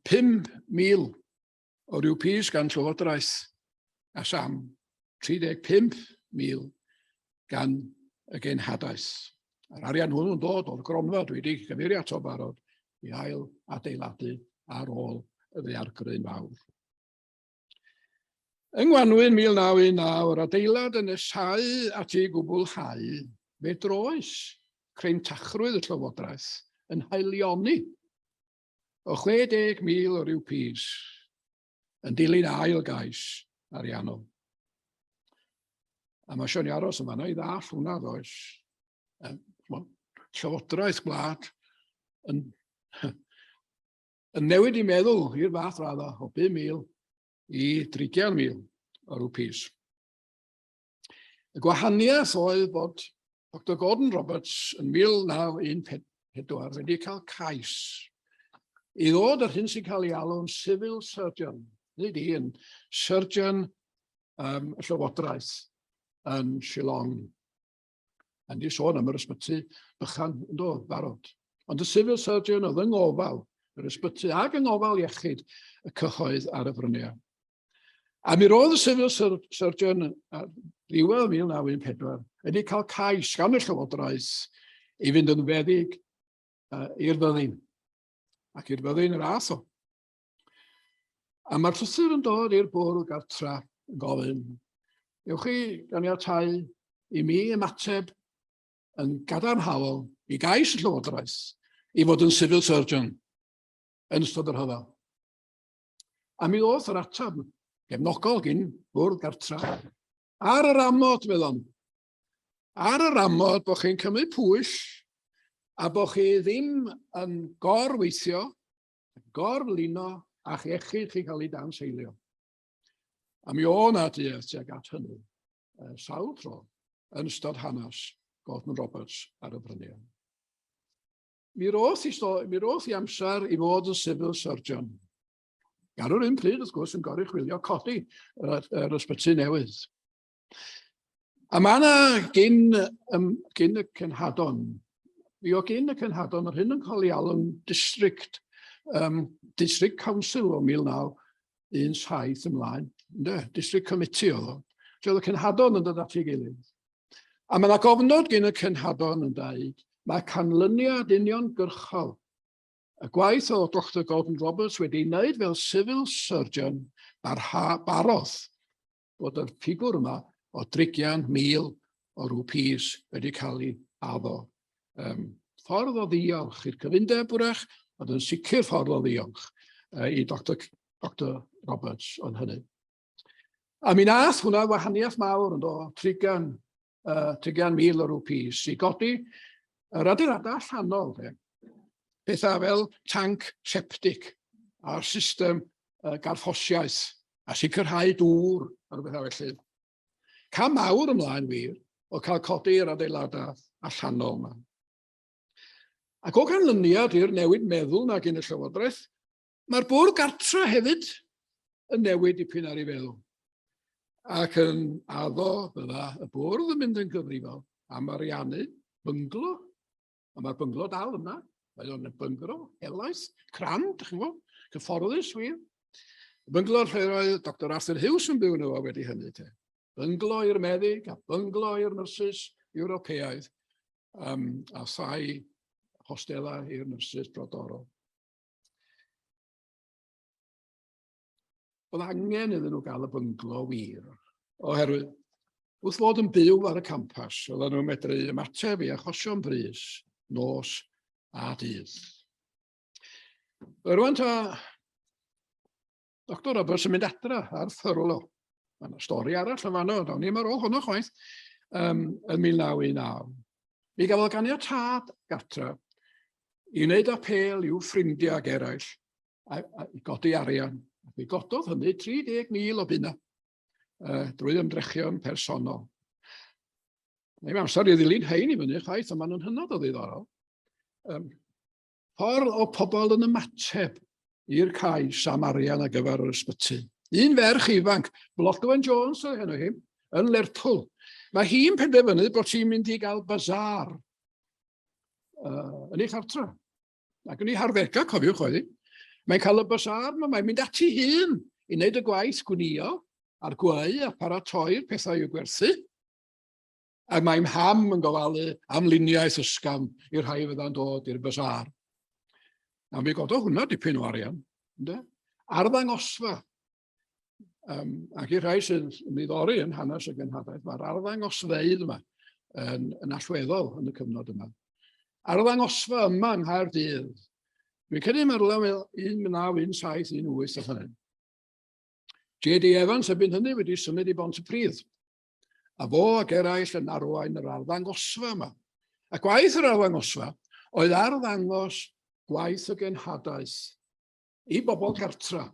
5,000 o rwpis gan Llywodraeth Assam, 35,000 gan y genhadaeth. A'r arian hwnnw'n dod o'r gronfa dwi wedi cyfeirio ato barod i ail adeiladu ar ôl y ddaeargryn fawr. Yng Ngwanwyn 1919, yr adeilad yn nesáu at ei gwblhau, fe droes creintachrwydd y Llywodraeth yn haelioni o 60,000 o rupees yn dilyn ail gais ariannol. A mae eisiau ni aros yn fanna i ddall hwnna, does. Llywodraeth gwlad yn, yn newid i meddwl i'r fath radda o 5,000 i 30,000 o rupees. Y gwahaniaeth oedd bod Dr Gordon Roberts yn 1914 wedi cael cais i ddod yr hyn sy'n cael ei alw'n civil surgeon, nid un, surgeon y Llywodraeth yn Shillong. A ni sôn am yr ysbyty bychan yn dod, barod. Ond y civil surgeon oedd yng ngofal yr ysbyty ac yng ngofal iechyd y cyhoedd ar y bryniau. A mi roedd y civil surgeon ar ddiwedd 1914 wedi cael cais gan y Llywodraeth i fynd yn feddyg i'r fyddin. Ac i'r fyddin yr ath o. A mae'r llythyr yn dod i'r bwrdd gartra yn gofyn, ewch chi ganiatáu i mi ymateb yn gadarnhaol i gais y Llywodraeth i fod yn civil surgeon yn ystod y rhyfel. A mi ddoth yr ateb gefnogol gyn bwrdd gartra. Ar yr amod, meddwn, ar yr amod bod chi'n cymryd pwyll a bod chi ddim yn gorweithio, gorflino a'ch iechyd chi'n cael ei danseilio. A mi o na duedd tuag at hynny, sawl tro, yn ystod hanes Gordon Roberts ar y bryniau. Mi roth i, mi roth i amser i fod yn civil surgeon. Ar yr un pryd, wrth gwrs, yn goruchwylio codi yr, yr ysbyty newydd. A mae yna gyn, um, gyn y cenhadon, mi o gyn y cenhadon, yr hyn yn cael ei alw'n district, um, district council o 1917 ymlaen, ynde? District committee oedd o. Lle oedd y cenhadon yn dod at ei gilydd. A mae yna gofnod gyn y cenhadon yn dweud, mae canlyniad uniongyrchol y gwaith o Dr Gordon Roberts wedi ei wneud fel civil surgeon barha, barodd bod y ffigwr yma o drigian mil o rwpîs wedi cael ei addo. Um, ffordd o ddiolch i'r cyfundeb wrach, ond yn sicr ffordd o ddiolch uh, i Dr, Dr Roberts ond hynny. A mi nath hwnna wahaniaeth mawr yn do, trigan, uh, trigan mil o rwpîs i godi yr adeiladau allanol. De. Pethau fel tanc septic a'r system uh, garffosiaeth a sicrhau dŵr a rhywbeth felly. Cam mawr ymlaen wir o cael codi'r adeiladau allanol yma. Ac o ganlyniad i'r newid meddwl na gyn y Llywodraeth, Mae'r bwrdd gartre hefyd yn newid dipyn ar ei feddwl ac yn addo bydda y bwrdd yn mynd yn gyfrifol am ariannu bynglo, a mae'r bynglo dal yna, mae o'n bynglo helaeth, crand, chi'n gwybod, cyfforddus wir. Y bynglo lle roedd Dr Arthur Hughes yn byw yno fo wedi hynny te. Bynglo i'r meddyg a bynglo i'r nyrsys Ewropeaidd um, a thai hostela i'r nyrsys brodorol. Oedd angen iddyn nhw gael y bynglo wir, oherwydd wrth fod yn byw ar y campas, oedden nhw'n medru ymateb i achosion brys, nos a dydd. Rwan ta, Dr Roberts yn mynd adra ar ffyrlo. Mae yna stori arall yn fanno, dawn ni'm ar ôl honno chwaith, um, yn 1919. Mi gafodd ganiatâd gartra i wneud apêl i'w ffrindiau ac eraill a, a, i godi arian. Ac mi gododd hynny 30,000 o bunna uh, drwy ymdrechion personol. Mae'n amser i ddilyn hein i fyny chwaith, ond maen nhw'n hynod o ddiddorol. Um, ffordd o pobl yn ymateb i'r cais am arian ar gyfer yr ysbyty. Un ferch ifanc, Blodwen Jones oedd enw hi, yn Lerpwl. Mae hi'n penderfynu bod hi'n mynd i gael bazar uh, yn ei chartre. Ac yn ei harddegau, cofiwch oedd hi. Mae'n cael y bazar yma, mae'n mynd ati hun i wneud y gwaith gwnio a'r gweu a paratoi'r pethau i'w gwerthu. A mae mham yn gofalu am luniaeth ysgafn i'r rhai fydda'n dod i'r basar. A mi gododd hwnna dipyn o arian. Ynde? Arddangosfa. Um, ac i'r rhai sy'n ymddiddori yn hanes y genhadaeth, mae'r arddangosfeydd yma yn, yn allweddol yn y cyfnod yma. Arddangosfa yma yng Nghaerdydd. Dwi'n credu mae'r rhywle 1917, 18 a hynny. J.D. Evans erbyn hynny wedi symud i Bontypridd. A fo ac eraill yn arwain yr arddangosfa yma. A gwaith yr arddangosfa oedd arddangos gwaith y genhadaeth i bobl cartra.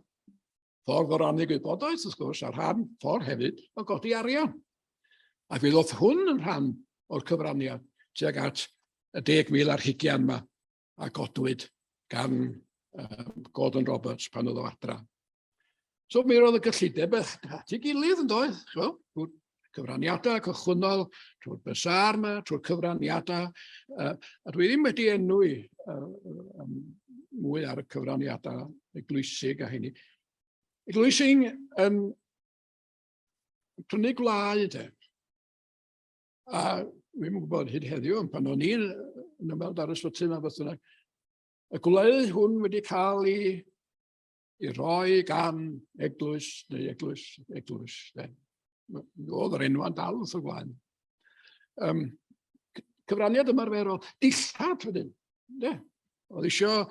Ffordd o rannu gwybodaeth, wrth gwrs, a rhan ffordd hefyd o godi arian. Ac fe ddoth hwn yn rhan o'r cyfraniad tuag at y 10,000 ar hugian yma a godwyd gan um, Gordon Roberts pan oedd o adra. So mi roedd y gyllideb at ei gilydd yn doedd, ch'mo', trwy'r cyfraniadau cychwynnol, trwy'r basar yma, trwy'r cyfraniadau, uh, a dwi ddim wedi enwi uh, um, mwy ar y cyfraniadau eglwysig a hynny. Eglwysig yn prynu gwlau de. A dwi'm yn gwybod hyd heddiw, ond pan o'n i'n yn ymweld ar y ysbyty yma beth bynnag, y gwleu hwn wedi cael ei I roi gan eglwys neu eglwys, eglwys. De. Oedd yr enwa'n dal wrth y blaen. Um, cyfraniad ymarferol, dillad wedyn. De. Oedd eisiau,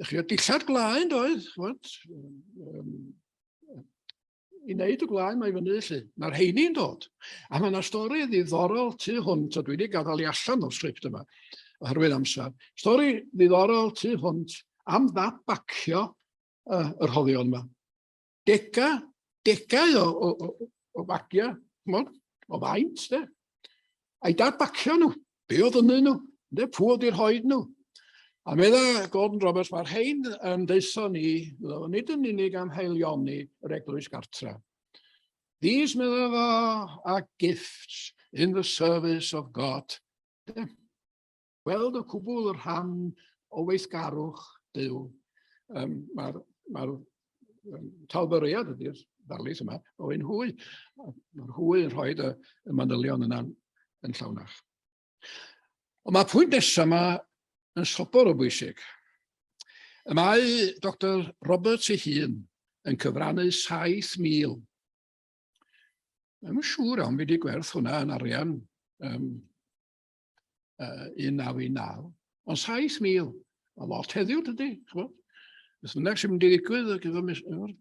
eisiau dillad glaen doedd, chwbod, um, i wneud y gwlân mae fyny felly. Mae'r rheini'n dod. A mae yna stori ddiddorol tu hwnt, a dwi wedi gadael i allan o'r sgript yma, oherwydd amser. Stori ddiddorol tu hwnt am ddadbacio uh, y rhoddion yma. Dega, degau o, o, o, o fagiau, chmod, o faint, de. A'i dadbacio nhw. Be oedd ynddyn nhw? De, pwy oedd i'r rhoed nhw? A medda Gordon Roberts, mae'r rhain yn deutho ni, nid yn unig am haelioni yr eglwys gartre. These, medda fo, are gifts in the service of God. De, gweld y cwbl y rhan o weithgarwch Duw. Um, Mae'r mae um, talfyriad ydy'r ddarlith yma o un hwy. Mae'r hwy yn rhoi y, y manylion yna yn llawnach. Ond mae pwynt nesaf yma yn sobor o bwysig. Y mae Dr Roberts ei hun yn cyfrannu 7,000. Mae'n siŵr iawn fi wedi gwerth hwnna yn arian um, uh, 1919, ond 7,000, a lot heddiw dydy, ch'mod. Beth bynnag sy'n mynd i ddigwydd gyda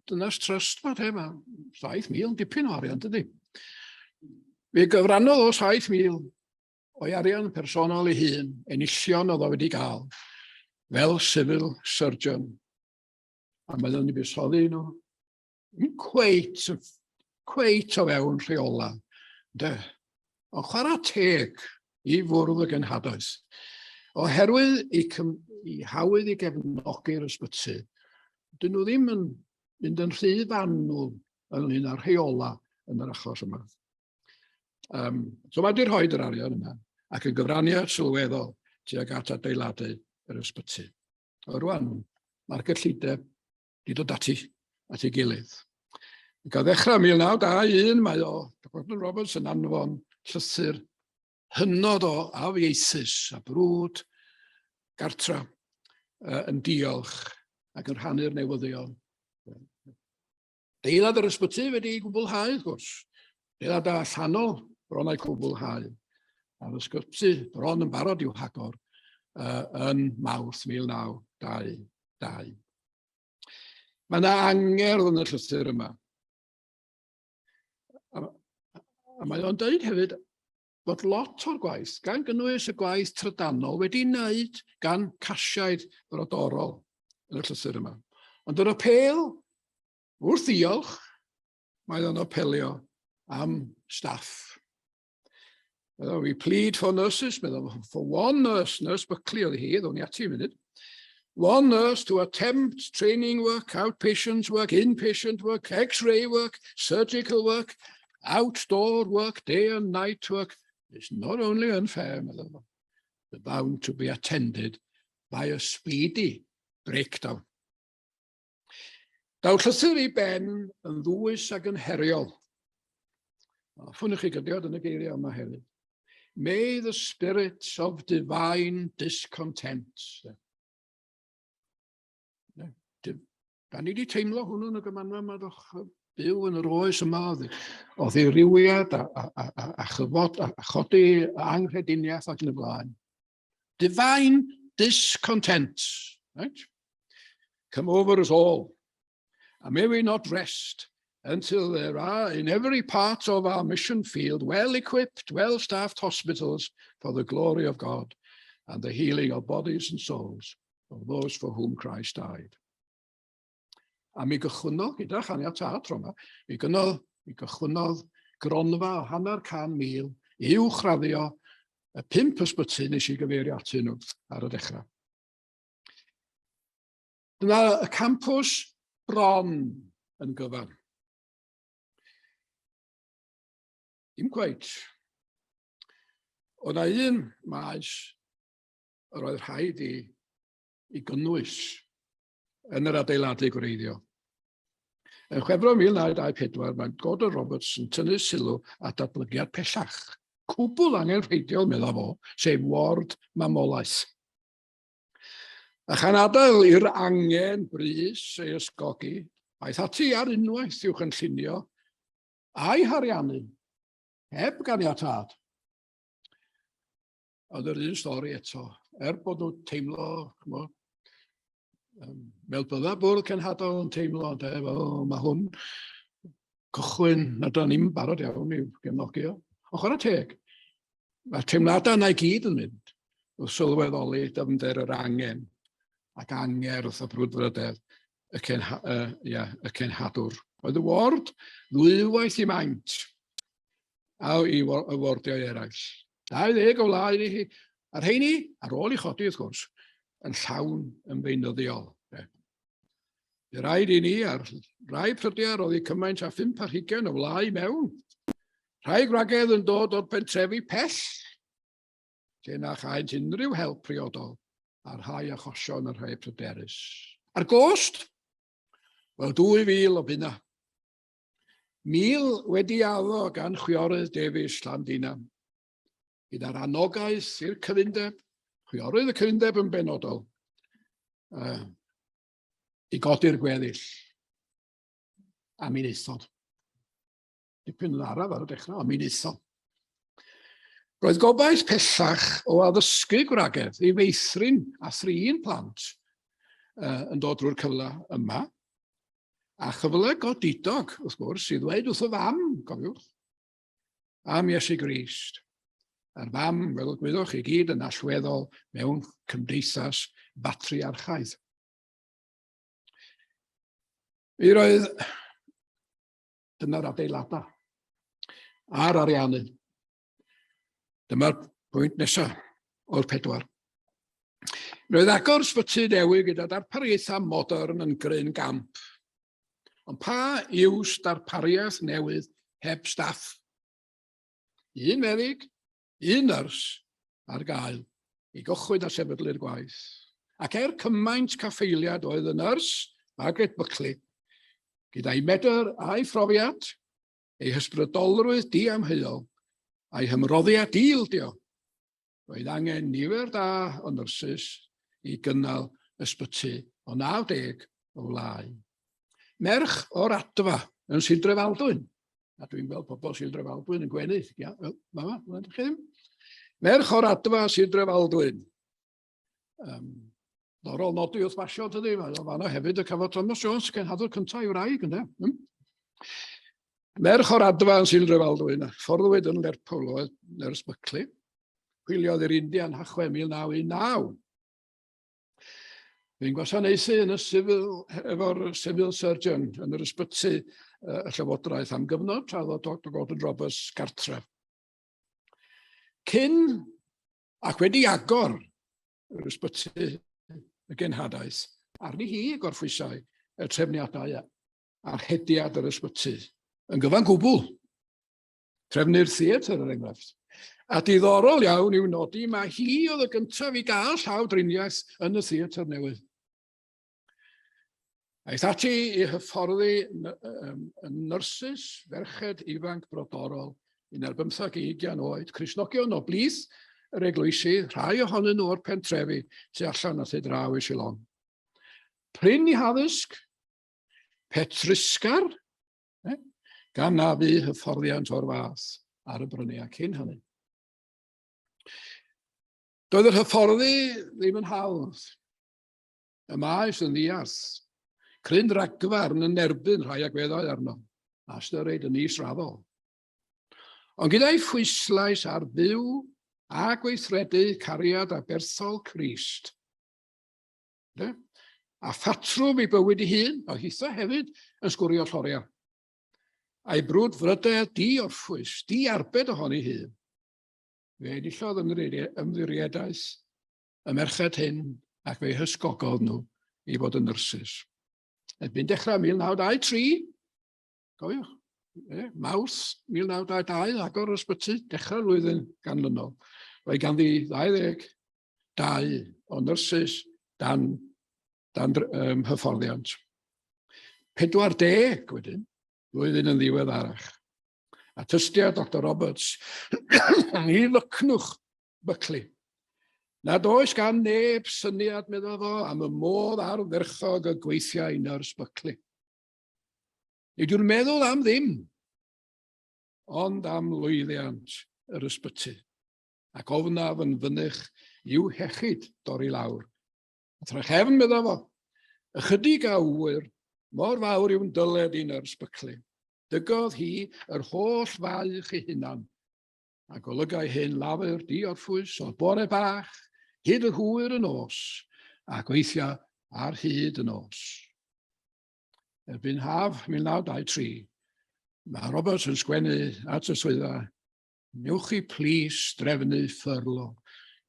dynas trust ma, te, mae 7,000 yn dipyn o arian, dydy. Mi gyfrannodd o 7,000 o'i arian personol ei hun, enillion oedd o wedi gael, fel civil surgeon. A mae o'n i buddsoddi nhw Ddim cweit, cweit o fewn rheola. De. Ond chwarae teg i fwrdd y genhadaeth. Oherwydd i, i hawydd i gefnogi'r ysbyty, dyn nhw ddim yn mynd yn rhy fanwl ynglyn â'r rheola yn yr achos yma. Um, so mae wedi rhoi yr arian yma ac yn gyfraniad sylweddol tuag at adeiladu yr ysbyty. O rwan, mae'r gyllideb 'di dod ati, at ei gilydd. Ac o ddechrau 1921 mae o, Gordon Roberts yn anfon llythyr hynod o afieithus a brwd gartra uh, yn diolch ac yn rhannu'r newyddion. Deilad yr ysbyty wedi ei gwblhau, wrth gwrs. Deilad allanol bron a'i cwblhau. A'r ysbyty bron yn barod i'w hagor uh, yn Mawrth 1922. Mae yna angerdd yn y llythyr yma. A, a mae o'n dweud hefyd fod lot o'r gwaith, gan gynnwys y gwaith trydanol, wedi wneud gan casiaid brodorol yn y llythyr yma. Ond yr apêl, wrth ddiolch, mae o'n apelio am staff. Meddwl, we plead for nurses, meddwl, for one nurse, nurse Buckley oedd hi, ddown ni ati munud. One nurse to attempt training work, outpatient work, inpatient work, x-ray work, surgical work, outdoor work, day and night work. It's not only unfair, meddwl, but bound to be attended by a speedy breakdown. Daw'r llythyr i ben yn ddwys ac yn heriol. Hoffwn i chi gydiod yn y geiriau yma hefyd. May the spirit of divine discontent. Da ni wedi teimlo hwnnw yn y gymanfa yma, doch byw yn yr oes yma o ddirywiad a, a, a, a, a chyfod a, a chodi anghrediniaeth ac yn y blaen. Divine discontent. Right? Come over us all. And may we not rest until there are in every part of our mission field well-equipped, well-staffed hospitals for the glory of God and the healing of bodies and souls of those for whom Christ died. A mi gychwynnodd, gyda chaniatâd tro yma, mi gynnodd, mi gychwynnodd gronfa o 500,000 i uwchraddio y pump ysbyty nes i gyfeirio atyn nhw ar y dechrau. Dyna y campws bron yn gyfan. Dim cweit. Oedd na un maes yr oedd rhaid i, i gynnwys yn yr adeiladu gwreiddiol. Yn Chwefror 1924, mae Gordon Roberts yn tynnu sylw at datblygiad pellach, cwbl angenrheidiol, meddai fo, sef ward mamolaeth. A chan adael i'r angen brys ei ysgogi, aeth ati ar unwaith i'w chynllunio a'i hariannu, heb ganiatâd. Oedd yr un stori eto, er bod nhw'n teimlo, chymod, fel bydda bwrdd cenhadol yn teimlo, ynde, fel mae hwn cychwyn na da ni'n barod iawn i'w gefnogi o. Ond chwarae teg, mae'r teimladau yna i gyd yn mynd wrth sylweddoli dyfnder yr angen ac angerdd a brwdfrydedd y, cenha, ia, y cenhadwr. Oedd y ward ddwywaith i maint a i y wardiau eraill. 20 o wlâu i chi, a rheini, ar ôl i chodi wrth gwrs, yn llawn yn feunyddiol. Bu rhaid i ni ar rai prydiau roddi cymaint â phump ar hugain o wlâu mewn. Rhai gwragedd yn dod o'r pentrefi pell, lle na chaent unrhyw help priodol, a rhai achosion yn rhai pryderus. A'r gost? Wel, 2,000 o bunna. 1,000 wedi addo gan chwiorydd Davies Llandinam. Gyda'r anogaeth i'r cyfundeb, chwiorydd y cyfundeb yn benodol, i godi'r gweddill. A mi wnaethon. Dipyn yn araf ar y dechrau, ond mi wnaethon. Roedd gobaith pellach o addysgu gwragedd i feithrin a thrin plant yn dod drwy'r cyfle yma. A chyfle godidog, wrth gwrs, i ddweud wrth y fam, cofiwch, am Iesu Grist. A'r fam, fel y gwyddoch chi gyd, yn allweddol mewn cymdeithas batriarchaidd. Mi roedd dyna'r adeiladau a'r ariannu. Dyma'r pwynt nesaf o'r pedwar. Roedd agor sbyty newydd gyda darpariaethau modern yn gryn gamp. Ond pa iws darpariaeth newydd heb staff? Un meddyg, un nyrs ar gael i gychwyn a sefydlu'r gwaith. Ac er cymaint caffeiliad oedd y nyrs, Margaret Buckley, gyda'i medr a'i phrofiad, ei hysbrydolrwydd diamheuol, a'i hymroddiad di-ildio, roedd angen nifer da o nyrsys i gynnal ysbyty o 90 o wlâu. Merch o'r adfa yn Sir Drefaldwyn, a dwi'n gweld pobl Sir Drefaldwyn yn gwenu, ia, wel, mama, ydych chi ddim? Merch o'r adfa Sir Drefaldwyn. Diddorol nodi wrth basio, tydi, mae o fanno hefyd y cafodd Thomas Jones, cenhadwr cyntaf i wraig, ynddo? Merch o'r adfa yn Sir Drefaldwyn, a fforddwyd yn Lerpwl oedd Nyrs Buckley. Hwyliodd i'r India yn Hachwedd 1919. Bu'n gwasanaethu yn y civil, efo'r civil surgeon yn yr ysbyty y Llywodraeth am gyfnod tra oedd Dr Gordon Roberts gartref. Cyn ac wedi agor yr ysbyty y genhadaeth, arni hi y gorffwysau y trefniadau a'r hediad yr ysbyty yn gyfan gwbl. Trefnu'r theatr, er enghraifft. A diddorol iawn i'w nodi, mae hi oedd y gyntaf i gael llaw driniaeth yn y theatr newydd. Aeth ati i hyfforddi yn nyrsys, ferched ifanc brodorol, un ar bymthag i ugian oed, Cristnogion o blith yr eglwysi, rhai ohonyn nhw o'r pentrefi tu allan a thu draw i Shillong. Prin i haddysg, petrusgar, gan na fu hyfforddiant o'r fath ar y bryniau cyn hynny. Doedd yr hyfforddi ddim yn hawdd. Y maes yn ddiarth. Cryn ragfarn yn erbyn rhai agweddau arno, a ystyrid yn israddol. Ond gyda'i phwyslais ar fyw a gweithredu cariad aberthol Crist, ne? A phatrwm ei bywyd ei hun, oedd hitha hefyd yn sgwrio lloriau. A'i brwdfrydedd di-orffwys, di-arbed ohoni hun. Fe enillodd ymddiriedaeth y merched hyn ac fe'i hysgogodd nhw i fod yn nyrsys. Erbyn dechrau 1923, cofiwch, Mawrth 1922, agor yr ysbyty, dechrau'r flwyddyn ganlynol, roedd ganddi 22 o nyrsys dan, dan hyfforddiant. 40 wedyn, flwyddyn yn ddiweddarach. A tystia Dr Roberts, ni ddycnwch Buckley. Nad oes gan neb syniad, medda fo, am y modd ardderchog y gweithiai nyrs Buckley. Nid yw'n meddwl am ddim, ond am lwyddiant yr ysbyty, ac ofnaf yn fynych i'w hiechyd dorri lawr. A thrachefn, medda fo, ychydig a ŵyr mor fawr yw'n dyled i nyrs Buckley. Dygodd hi yr holl faich ei hunan, a golygai hyn lafur diorffwys o'r bore bach hyd yr hwyr y nos, ac weithiau ar hyd y nos. Erbyn haf 1923, mae Roberts yn sgwennu at y swyddfa, "Newch chi plîs drefnu furlough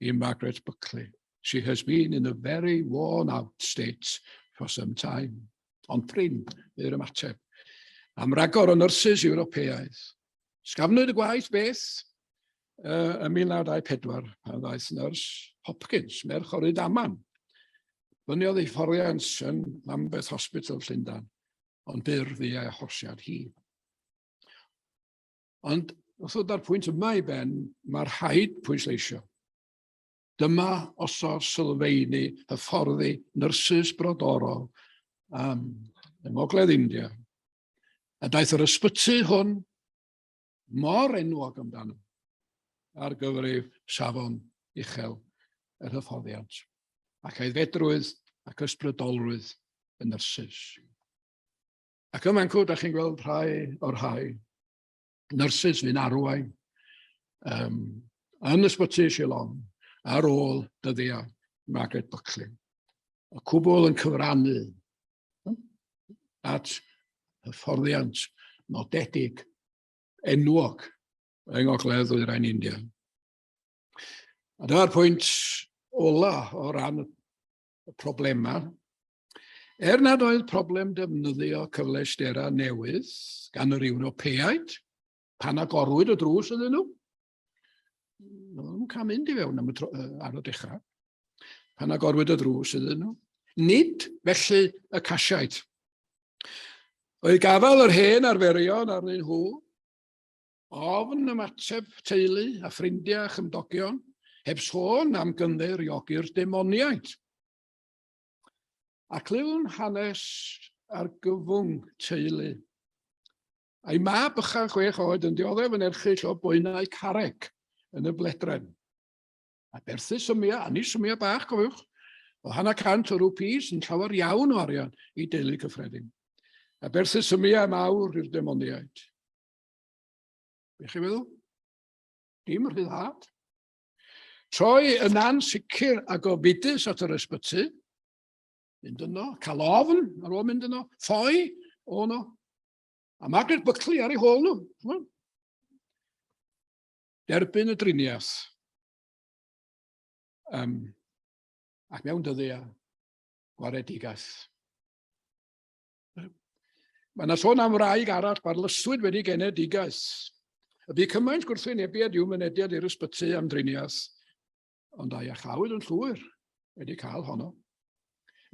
i Margaret Buckley. She has been in a very worn out state for some time." Ond prin yw'r ymateb. Am ragor o nyrsys Ewropeaidd. Sgafnwyd y gwaith beth ym 1924 pan ddaeth nyrs Hopkins, merch o Rydaman. Byniodd ei fforddiant yn Lambeth Hospital, Llundain, ond byr fu ei achosiad hi. Ond wrth ddod â'r pwynt yma i ben, mae rhaid pwysleisio. Dyma osod sylfeini hyfforddi nyrsys brodorol yng Ngogledd India. A daeth yr ysbyty hwn mor enwog amdano ar gyfrif safon uchel yr hyfforddiant ac aeddfedrwydd ac ysbrydolrwydd y nyrsys. Ac yma'n cwrdd, da chi'n gweld rhai o'r rhai nyrsys fu'n arwain yn ysbyty Shillong ar ôl dyddiau Margaret Buckley. Y cwbl yn cyfrannu at hyfforddiant nodedig enwog yng Ngogledd Ddwyrain India. A dyma'r pwynt ola o ran y problemau. Er nad oedd problem defnyddio cyfleusterau newydd gan yr Ewropeaid, pan agorwyd y drws iddyn nhw, nhw'n nhw'n cael mynd i fewn am y tro, ar y dechrau, pan agorwyd y drws iddyn nhw, nid felly y Casiaid. Oedd gafael yr hen arferion arnyn nhw, ofn ymateb teulu a ffrindiau a chymdogion, heb sôn am gynddeiriogi'r demoniaid. A clywn hanes argyfwng teulu. A'i mab bychan 6 oed yn dioddef yn erchyll o boenau carreg yn y bledren. A berthu symiau, a nid symiau bach, cofiwch, o hanner cant o rwpis yn llawer iawn o arian i deulu cyffredin. A berthu symiau mawr i'r demoniaid. Be chi'n feddwl? Dim rhyddhad. Troi yn ansicr a gofidus at yr ysbyty, mynd yno, cael ofn ar ôl mynd yno, ffoi o yno. A Margaret Buckley ar ei hôl nhw. Derbyn y driniaeth. Ac mewn dyddiau, gwaredigaeth. Mae yna sôn am wraig arall barlyswyd wedi genedigaeth. Y bu cymaint gwrthwynebiad i'w mynediad i'r ysbyty am driniaeth, ond a'i achawyd yn llwyr wedi cael honno.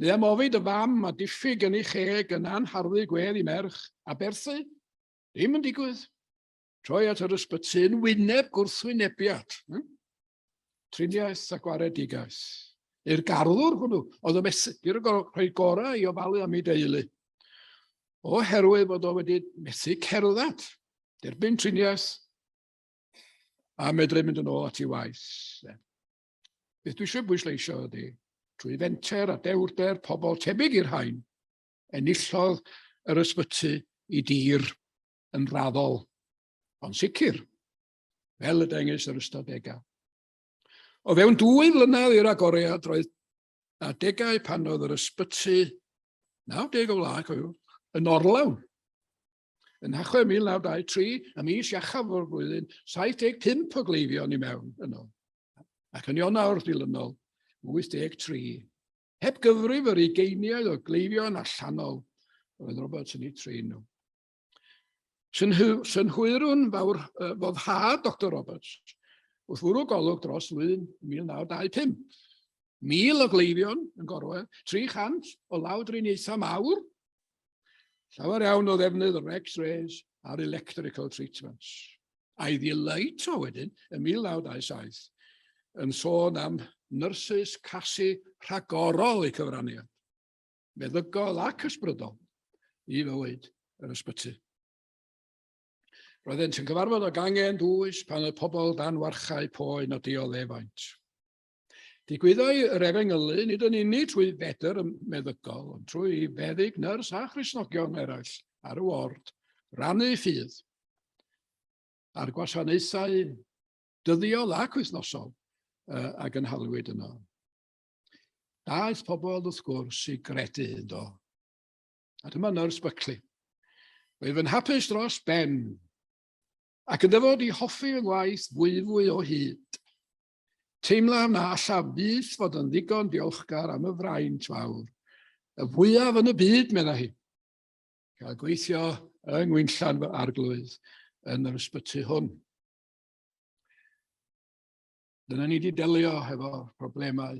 Neu am ofid y fam a diffyg yn ei cheg yn anharddu gwedd i merch, a berthu, ddim yn digwydd. Troi at yr ysbyty yn wyneb gwrthwynebiad. Triniaeth a gwaredigaeth. I'r garddwr hwnnw, oedd y methu, i'r rhoi gorau i ofalu am ei deulu. Oherwydd bod o wedi methu cerdded, derbyn triniaeth, a medru mynd yn ôl at ei waith. Beth dwi eisiau bwysleisio ydy, trwy fenter a dewrder pobl tebyg i'r rhain, enillodd yr ysbyty i dir yn raddol, ond sicr, fel y dengys yr ystadegau. O fewn 2 flynedd i'r agoriad, roedd adegau pan oedd yr ysbyty 90 o wlad, cofiwch, yn orlawn. Yn Nhachwedd 1923, y mis iachaf o'r flwyddyn, 75 o gleifion i mewn yno. Ac yn Ionawr dilynol, 83. Heb gyfrif yr ugeiniau o gleifion allanol oedd Roberts yn eu trin nhw. Synhwyrwn fawr foddhad Doctor Roberts wrth fwrw golwg dros flwyddyn 1925. 1,000 o gleifion yn gorwedd, 300 o lawdriniaethau mawr, llawer iawn o ddefnydd o'r X-rays a'r electrical treatments. A'i ddelight o wedyn, yn 1927, yn sôn am nyrsys casu rhagorol eu cyfraniad, meddygol ac ysbrydol, i fywyd yr ysbyty. Roeddent yn cyfarfod o gangen dwys pan oedd pobl dan warchau poen a dioddefaint. Digwyddai yr efengylu nid yn unig trwy fedr y meddygol, ond trwy feddyg, nyrs a Christnogion eraill ar y ward rannu ffydd a'r gwasanaethau dyddiol ac wythnosol a gynhaliwyd yno. Daeth pobl wrth gwrs i gredu ynddo. A dyma nyrs Buckley. Roedd yn hapus dros ben ac yn dyfod i hoffi fy ngwaith fwyfwy o hyd. Teimlaf na allaf fyth fod yn ddigon diolchgar am y fraint fawr, y fwyaf yn y byd, meddai hi. Cael gweithio yng Ngwinllan fy arglwydd yn yr ysbyty hwn. Dyna ni wedi delio hefo problemau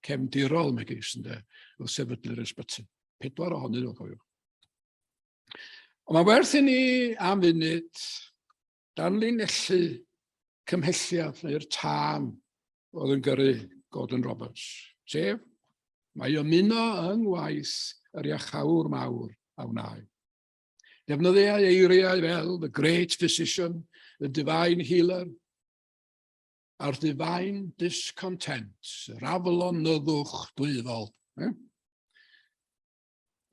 cefndirol megis, ynde, wrth sefydlu'r ysbyty. Pedwar ohonyn nhw, cofiwch. Ond mae werth i ni am funud danlinellu cymhelliad neu'r tân oedd yn gyrru Gordon Roberts, sef mae ymuno yng ngwaith yr iachawr mawr a wnâi. Defnyddiau eiriau fel the great physician, the divine healer, a'r divine discontent, yr aflonyddwch dwyfol. Eh?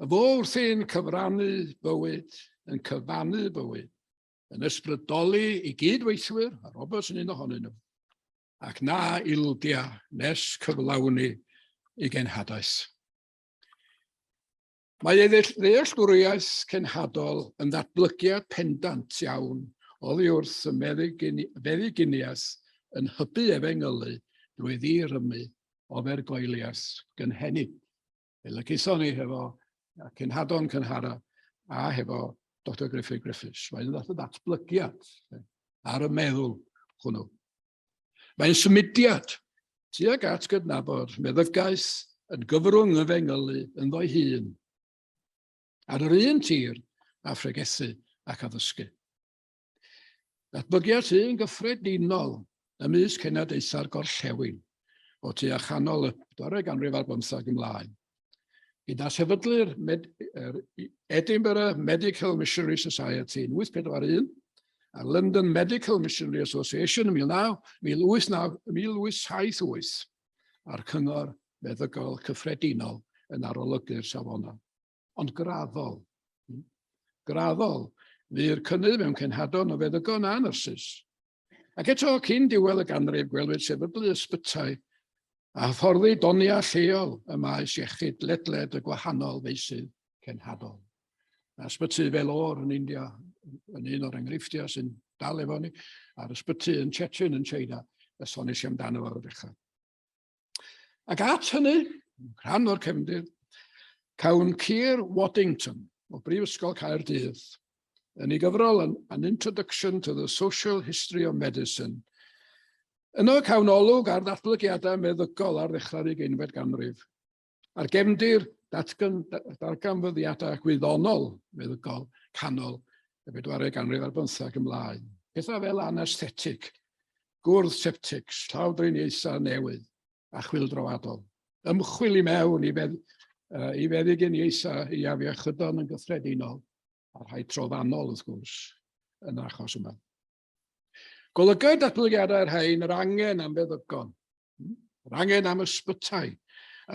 Y fo wrthi'n cyfrannu bywyd, yn cyfannu bywyd, yn ysbrydoli i gyd-weithwyr, a Roberts yn un ohonyn nhw, ac na ildia nes cyflawni ei genhadaeth. Mae ei ddealltwriaeth cenhadol yn ddatblygiad pendant iawn oddi wrth y meddyginiaeth yn hybu efengylu drwy ddi-rymu ofergoeliaeth gynhenid. Fel y gaethon ni hefo cenhadon cynhara a hefo Dr Griffith Griffiths. Mae'n fath o ddatblygiad ar y meddwl hwnnw. Mae'n symudiad tuag at gydnabod meddygaeth yn gyfrwng y fengylu ynddo'i hun, ar yr un tir a phregethu ac addysgu. Datblygiad sy'n gyffredinol ymysg cenadaethau'r gorllewin o tua chanol y bedwaredd ganrif ar bymtheg ymlaen. Gyda sefydlu'r Med er, Edinburgh Medical Missionary Society yn 841 a London Medical Missionary Association yn 1878 a'r Cyngor Meddygol Cyffredinol yn arolygu'r safonau. Ond graddol. Graddol fu'r cynnydd mewn cenhadon o feddygon a nyrsys. Ac eto, cyn diwedd y ganrif, gwelwyd sefydlu ysbytai a hyfforddi doniau lleol y maes iechyd ledled y gwahanol feysydd cenhadol. Mae ysbyty Vellore yn India yn un o'r enghreifftiau sy'n dal efo ni, a'r ysbyty yn Chechen yn China, y sonis i amdano fo ar y dechrau. Ac at hynny, rhan o'r cefndir, cawn Keir Waddington o Brifysgol Caerdydd yn ei gyfrol An Introduction to the Social History of Medicine. Yno cawn olwg ar ddatblygiadau meddygol ar ddechrau'r ugeinfed ganrif, ar gefndir darganfyddiadau gwyddonol meddygol canol y bedwaredd ganrif ar bymtheg ymlaen. Pethau fel anesthetic, gwrth-septics, llawdriniaethau newydd a chwyldroadol. Ymchwil i mewn i, fedd, i feddyginiaethau i afiechydon yn gyffredinol, a rhai trofannol wrth gwrs yn yr achos yma. Golygai datblygiadau'r rhain yr angen am feddygon, yr angen am ysbytai,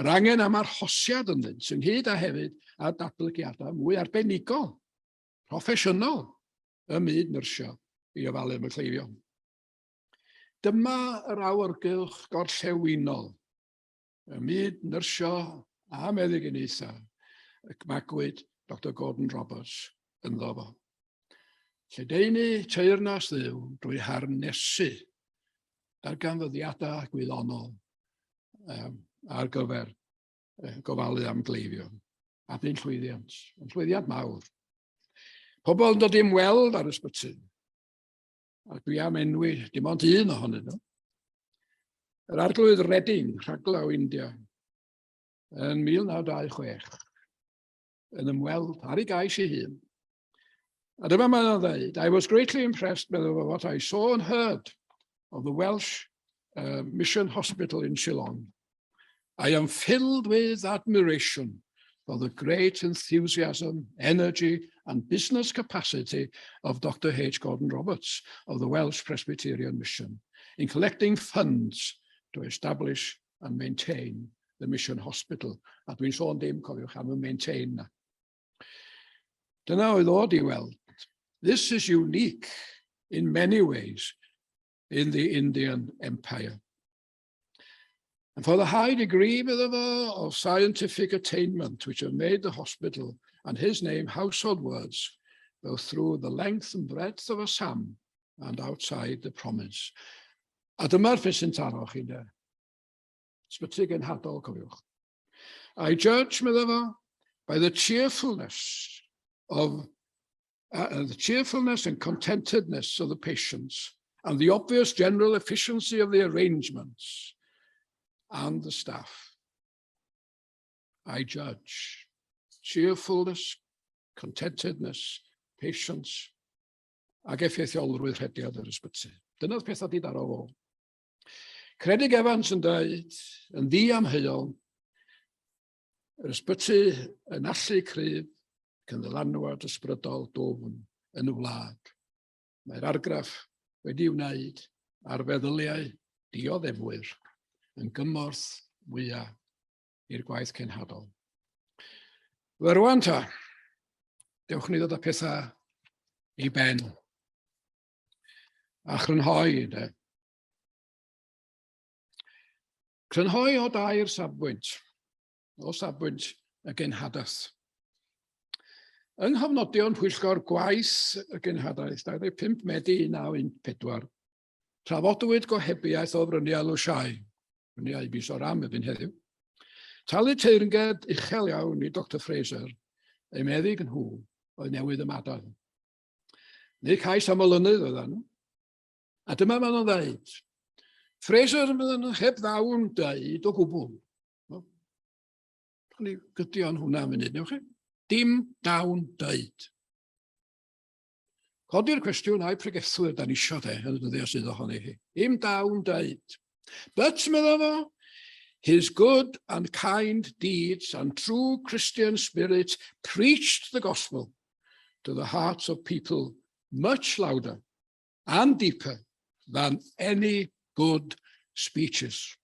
yr angen am arhosiad ynddynt, ynghyd â hefyd â datblygiadau mwy arbenigol, proffesiynol ym myd nyrsio i ofalu am y cleifion. Dyma yr awyrgylch gorllewinol ym myd nyrsio a meddyginiaethau y magwyd Dr Gordon Roberts ynddo fo. Lledaenu teyrnas Dduw drwy harnesu darganfyddiadau gwyddonol um, ar gyfer gofalu am gleifion. A bu'n llwyddiant, yn llwyddiant mawr. Pobl yn dod i'm weld ar ysbyty, a dwi am enwi dim ond un ohonyn nhw. Yr arglwydd Redding, rhaglaw India, yn 1926, yn ymweld ar ei gais ei hun. A dyma mae'n dweud, "I was greatly impressed by what I saw and heard of the Welsh Mission Hospital in Shillong, "I am filled with admiration for the great enthusiasm, energy and business capacity of Dr H. Gordon Roberts of the Welsh Presbyterian Mission in collecting funds to establish and maintain the Mission Hospital." A dwi'n sôn dim, cofiwch, am y "maintain" na. Dyna oedd o di weld. "This is unique in many ways in the Indian Empire. And for the high degree," medda fo, "of scientific attainment which have made the hospital and his name household words, both through the length and breadth of Assam and outside the province." A dyma'r peth sy'n taro chi, de. Ysbyty genhadol, cofiwch. "I judge," medda fo, "by the cheerfulness and contentedness of the patients and the obvious general efficiency of the arrangements and the staff." I judge. Cheerfulness, contentedness, patience, ac effeithiolrwydd rhediad yr ysbyty. Dyna'r pethau di daro fo. Craig Evans yn dweud, yn ddiamheuol, yr ysbyty yn allu cryf ac yn ddylanwad ysbrydol dwfn yn y wlad. Mae'r argraff wedi wneud ar feddyliau dioddefwyr yn gymorth mwyaf i'r gwaith cenhadol. Wel rwan ta, dewch ni ddod â pethau i ben. A chrynhoi, de. Crynhoi o dair safbwynt, o safbwynt y genhadaeth. Yng nghofnodion pwyllgor gwaith y genhadaeth, 25 Medi 1914, trafodwyd gohebiaeth o fryniau Lushai, bryniau Mizoram erbyn heddiw. Talu teyrnged uchel iawn i Dr Fraser, eu meddyg nhw, oedd newydd ymadael. Neu cais am olynydd oedd nhw. A dyma maen nhw'n dweud. Fraser, maen nhw heb ddawn dweud o gwbl. No? Ni gydio yn hwnna am munud, newch chi? Dim dawn dweud. Codi'r cwestiwn ai pregethwyr da ni isio de, yn y dyddiau sydd ohoni hi. Dim dawn dweud. "But," medda fo, "his good and kind deeds and true Christian spirit preached the gospel to the hearts of people much louder and deeper than any good speeches.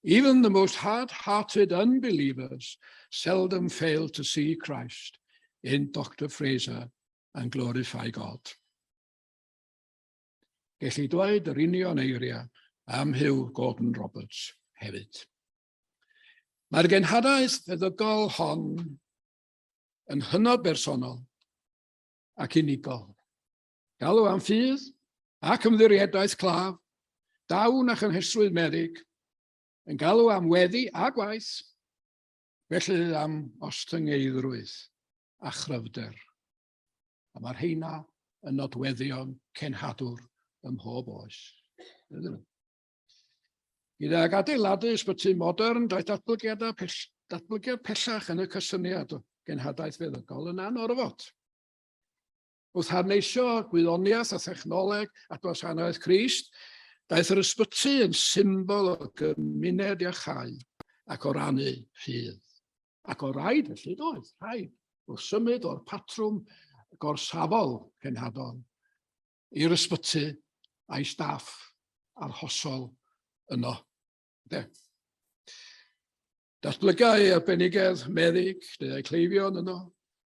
Even the most hard-hearted unbelievers seldom fail to see Christ in Dr. Fraser and glorify God." Gelli dweud yr union eiriau am Hugh Gordon Roberts hefyd. Mae'r genhadaeth feddygol hon yn hynod bersonol ac unigol. Galw am ffydd ac ymddiriedaeth claf, dawn a chynhesrwydd meddyg, yn galw am weddi a gwaith, felly am ostyngeiddrwydd a chryfder. A mae'r rheina yn nodweddion cenhadwr ym mhob oes. Gydag adeiladu ysbyty modern, daeth datblygiad pellach yn y cysyniad o genhadaeth feddygol yn anorfod. Wrth harneisio gwyddoniaeth a thechnoleg at wasanaeth Crist, daeth yr ysbyty yn symbol o gymuned iachau ac o rannu ffydd. Ac o raid felly, doedd, rhaid, wrth symud o'r patrwm gorsafol cenhadol i'r ysbyty a'i staff arhosol yno. De. Datblygai arbenigedd meddyg, neu cleifion yno,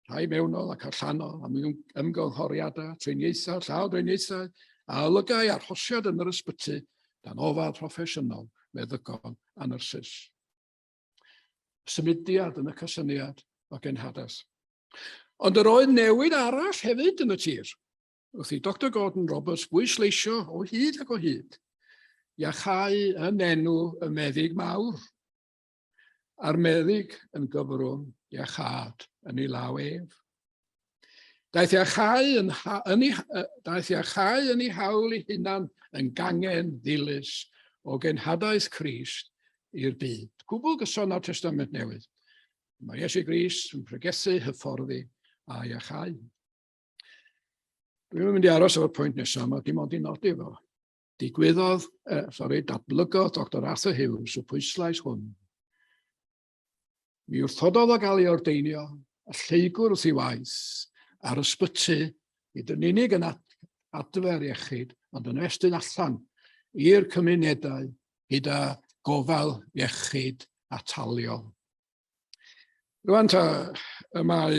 rhai mewnol ac allanol, am ymgynghoriadau, triniaethau, llawdriniaethau, a olygai arhosiad yn yr ysbyty dan ofal proffesiynol, meddygon a nyrsys. Symudiad yn y cysyniad o genhadaeth. Ond yr oedd newid arall hefyd yn y tir. Wrth i Dr Gordon Roberts bwysleisio o hyd ac o hyd, iachau yn enw y meddyg mawr, a'r meddyg yn gyfrwng iachâd yn ei law ef. Daeth iachau yn ei hawl ei hunan yn gangen ddilys o genhadaeth Crist i'r byd. Cwbl gyson â'r Testament Newydd. Mae Iesu Grist yn pregethu, hyfforddi a iachau. Dwi'n mynd i aros efo'r pwynt nesaf yma, dim ond i nodi fo. Digwyddodd, sori, datblygodd Dr Arthur Hughes y pwyslais hwn. Mi wrthododd o gael ei ordeinio, a lleygwr wrth ei waith, ar ysbyty, nid yn unig yn adfer iechyd, ond yn estyn allan i'r cymunedau gyda gofal iechyd ataliol. Rwan ta, y mae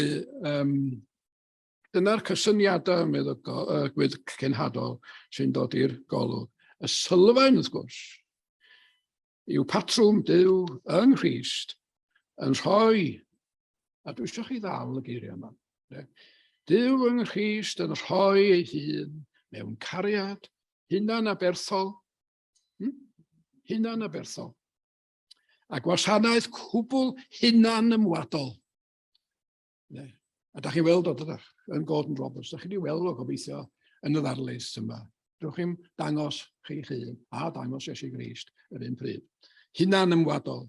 dyna'r cysyniadau meddygol, gwydd cenhadol sy'n dod i'r golwg. Y sylfaen, wrth gwrs, yw patrwm Duw yng Nghrist yn rhoi, a dwi eisiau chi ddal y geiriau yma, ne? Duw yng Nghrist yn rhoi ei hun mewn cariad hunan aberthol, Hunan aberthol, a gwasanaeth cwbl hunan ymwadol. Ne? A da chi'n weld o, dydych, yn Gordon Roberts, da chi wedi weld o gobeithio yn y ddarlith yma. Dwch chi'n dangos chi'ch hun a dangos Iesu Grist yr un pryd. Hunan ymwadol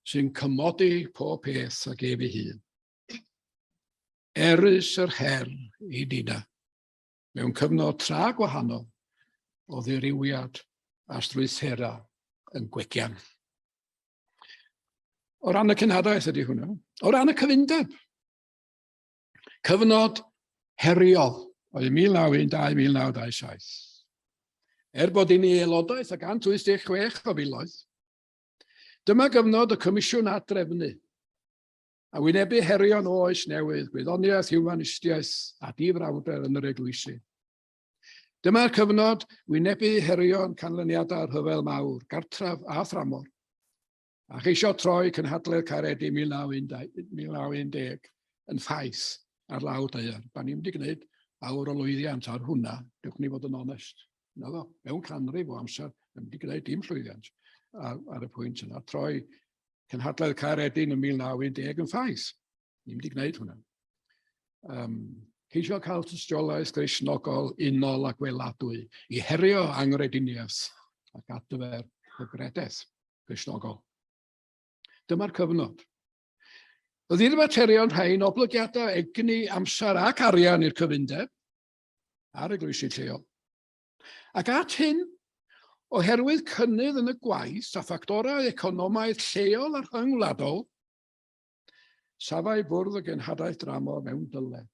sy'n cymodi pob peth ag ef ei hun. Erys yr her i Dina mewn cyfnod tra gwahanol o ddirywiad a strwythura yn gwegian. O ran y cenhadaeth ydy hwnna. O ran y cyfundeb. Cyfnod heriol oedd 1912-1927. Er bod i ni aelodaeth ag 186 o filoedd, dyma gyfnod y Comisiwn Adrefnu a wynebu herion oes newydd, gwyddoniaeth, humanistiaeth a difrawder yn yr eglwysi. Dyma'r cyfnod wynebu herion canlyniadau'r rhyfel mawr, gartref a thramor, a cheisio troi cynhadledd Caeredi 1910 yn ffaith ar lawr daear. Da ni'n mynd i gwneud awr o lwyddiant ar hwnna, dewch ni fod yn onest. Na ddo, mewn canrif o amser, yn mynd i gwneud dim llwyddiant ar y pwynt yna. Troi cynhadledd Caeredin yn 1910 yn ffaith. Ni'n mynd i gwneud hwnna. Ceisio cael tystiolaeth Gristnogol unol a gweladwy i herio angrediniaeth ac adfer hygrededd Gristnogol. Dyma'r cyfnod. Oedd i'r materion rhain oblygiadau egni, amser ac arian i'r cyfundeb a'r eglwysi lleol. Ac at hyn, oherwydd cynnydd yn y gwaith a ffactorau economaidd lleol a rhyngwladol, Safai bwrdd y genhadaeth dramor mewn dyled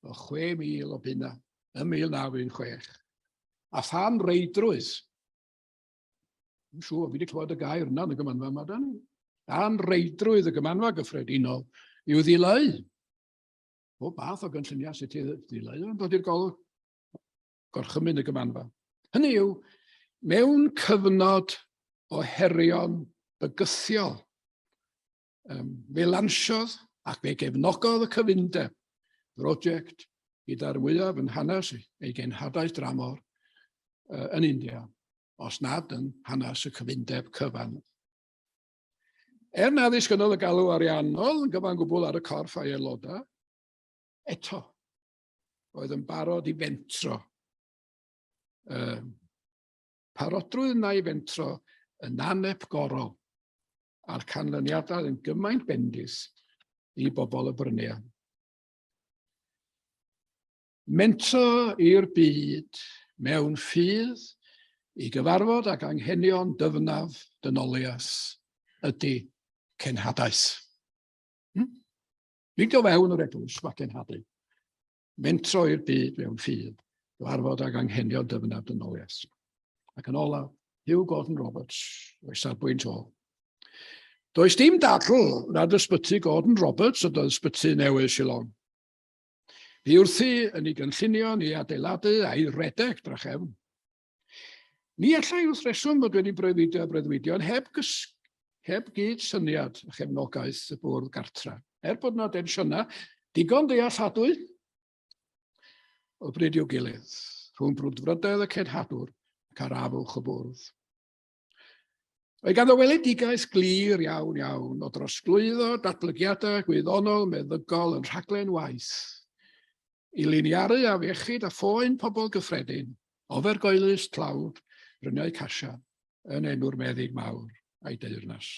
o 6,000 o bunna ym 1916, a phan reidrwydd, yn siŵr, fi wedi clywed y gair yna yn y gymanfa yma, dan ni, dan reidrwydd y gymanfa gyffredinol i'w ddileu. Pob math o gynlluniau sut i ddileu yn dod i'r golwg. Gorchymyn y gymanfa. Hynny yw, mewn cyfnod o herion bygythiol, fe lansiodd ac fe gefnogodd y cyfundeb brosiect gyda'r mwyaf yn hanes ei genhadaeth dramor yn India, os nad yn hanes y cyfundeb cyfan. Er na ddisgynnodd y galw ariannol yn gyfan gwbl ar y corff a'i aelodau, eto, oedd yn barod i fentro. Parodrwydd yna i fentro yn anepgorol a'r canlyniadau yn gymaint bendith i bobl y bryniau. Mentro i'r byd mewn ffydd i gyfarfod ag anghenion dyfnaf dynoliaeth ydy cenhadaeth. Nid o fewn yr eglwys mae cenhadu. Mentro i'r byd mewn ffydd, gyfarfod ag anghenion dyfnaf dynoliaeth. Ac yn olaf, Hugh Gordon Roberts, o'i safbwynt o. Does dim dadl nad ysbyty Gordon Roberts ydoedd ysbyty newydd Shillong. Fi wrthi yn ei gynllunio, ni adeiladu a'i redeg drachefn. Ni allai wrth reswm fod wedi breuddwydio breuddwydion heb, heb gyd syniad a chefnogaeth y bwrdd gartra. Er bod yna densiynau digon dealladwy o bryd i'w gilydd rhwng brwdfrydedd y cenhadwr ac arafwch y bwrdd. Mae ganddo weledigaeth glir iawn iawn o drosglwyddo datblygiadau gwyddonol meddygol yn rhaglen waith i liniaru afiechyd a phoen pobl gyffredin, ofergoelus tlawd bryniau Casia yn enw'r meddyg mawr a'i deyrnas.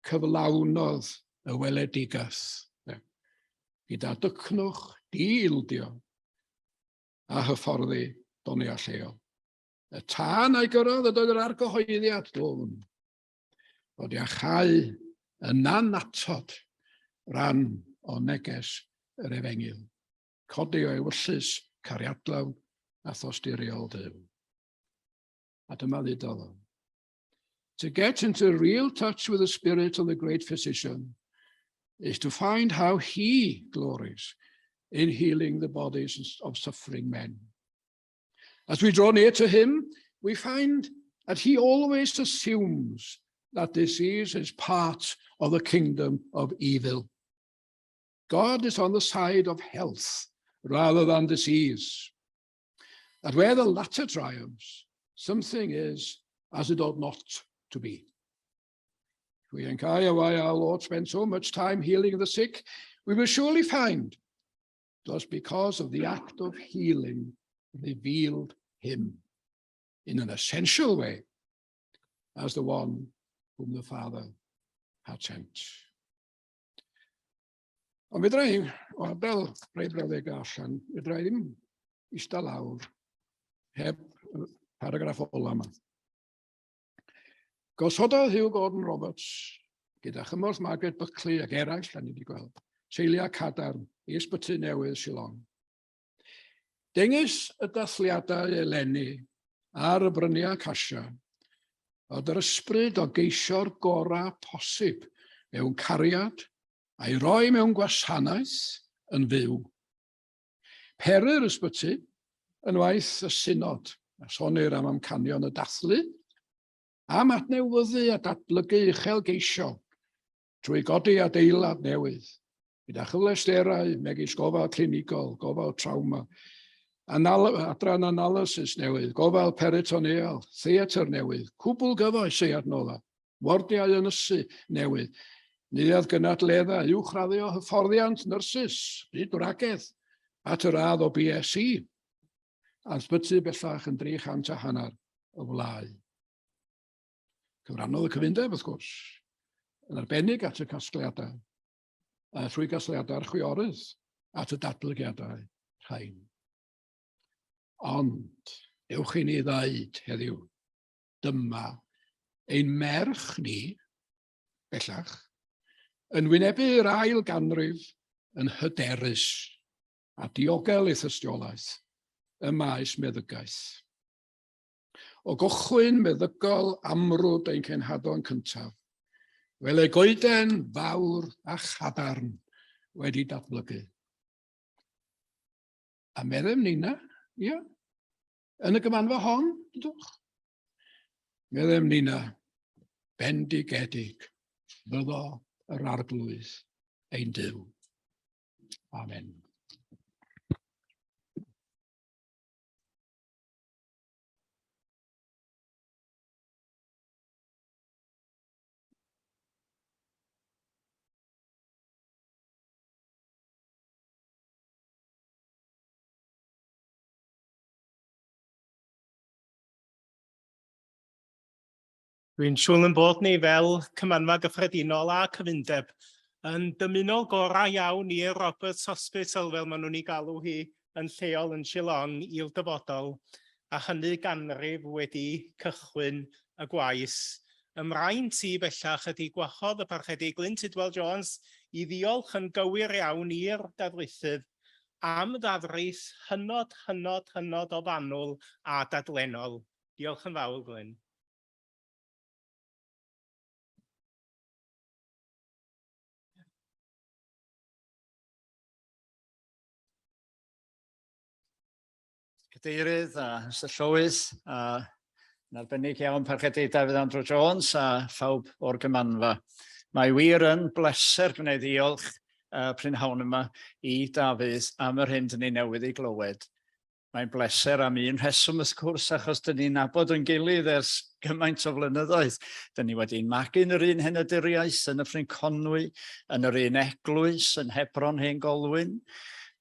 Cyflawnodd y weledigaeth gyda dycnwch di-ildio a hyfforddi doniau lleol. Y tân a'i gyrraedd ydoedd yr argyhoeddiad dwfn fod iachau yn annatod ran o neges yr efengyl. Codi o ewyllys cariadlawn a thosturiol Duw. A dyma ddudodd o. To get into real touch with the spirit of the great physician is to find how he glories in healing the bodies of suffering men. As we draw near to him, we find that he always assumes that disease is part of the kingdom of evil. God is on the side of health rather than disease. That where the latter triumphs, something is as it ought not to be. If we inquire why our Lord spent so much time healing the sick, we will surely find it was because of the act of healing revealed him in an essential way as the one whom the Father had sent. Ond fedra i, o adael rhai brawddegau allan, fedra i ddim eistedd lawr heb y paragraff ola yma. Gosododd Hugh Gordon Roberts, gyda chymorth Margaret Buckley ac eraill, da ni wedi gweld, seiliau cadarn i ysbyty newydd Shillong. Dengys y dathliadau eleni ar y bryniau Casia fod yr ysbryd o geisio'r gorau posib mewn cariad a'i roi mewn gwasanaeth yn fyw. Pery'r ysbyty yn waith y synod, a sonir am amcanion y dathlu, am adnewyddu a datblygu uchelgeisiol trwy godi adeilad newydd, gyda chyfleusterau megis gofal clinigol, gofal trawma, anal adran analysis newydd, gofal peritoneal, theatr newydd, cwbl gyfoes ei adnoddau, wardiau ynysu newydd, neuadd gynadledda, uwchraddio hyfforddiant nyrsys, byd wragedd, at y radd o BSc, a ysbyty bellach yn 300 a hanner o wlâu. Cyfrannodd y cyfundeb, wrth gwrs, yn arbennig at y casgliadau, a thrwy gasgliadau'r chwiorydd at y datblygiadau rhain. Ond, ewch i ni ddaud heddiw, dyma ein merch ni, bellach, yn wynebu'r ail ganrif yn hyderus a diogel ei thystiolaeth ym maes meddygaeth. O gychwyn meddygol amrwd ein cenhadon cyntaf, wele goeden fawr a chadarn wedi datblygu. A meddem nina, ia, yn y gymanfa hon, dydwch? Meddem nina, bendigedig fyddo yr arglwydd ein Duw. Amen. Dwi'n siŵr yn bod ni fel Cymanfa Gyffredinol a Cyfundeb yn dymunol gorau iawn i'r Roberts Hospital, fel maen nhw'n ei galw hi yn lleol yn Shillong, i'r dyfodol, a hynny ganrif wedi cychwyn y gwaith. Ym mraint i bellach ydy gwahodd y Parchedig Glyn Tudwal Jones i ddiolch yn gywir iawn i'r dadlithydd am ddadrith hynod, hynod, hynod o fanwl a dadlennol. Diolch yn fawr, Glyn. Cadeirydd a Mr Llywydd, a yn arbennig iawn Parchedig Dafydd Andrew Jones a phawb o'r gymanfa. Mae wir yn bleser gwneud ddiolch prynhawn yma i Dafydd am yr hyn dyn ni newydd ei glywed. Mae'n bleser am un rheswm wrth gwrs, achos dyn ni'n nabod yn gilydd ers gymaint o flynyddoedd. Dyn ni wedi'n magu yn yr un henaduriaeth, yn y Ffrin Conwy, yn yr un eglwys, yn Hebron Hen Golwyn.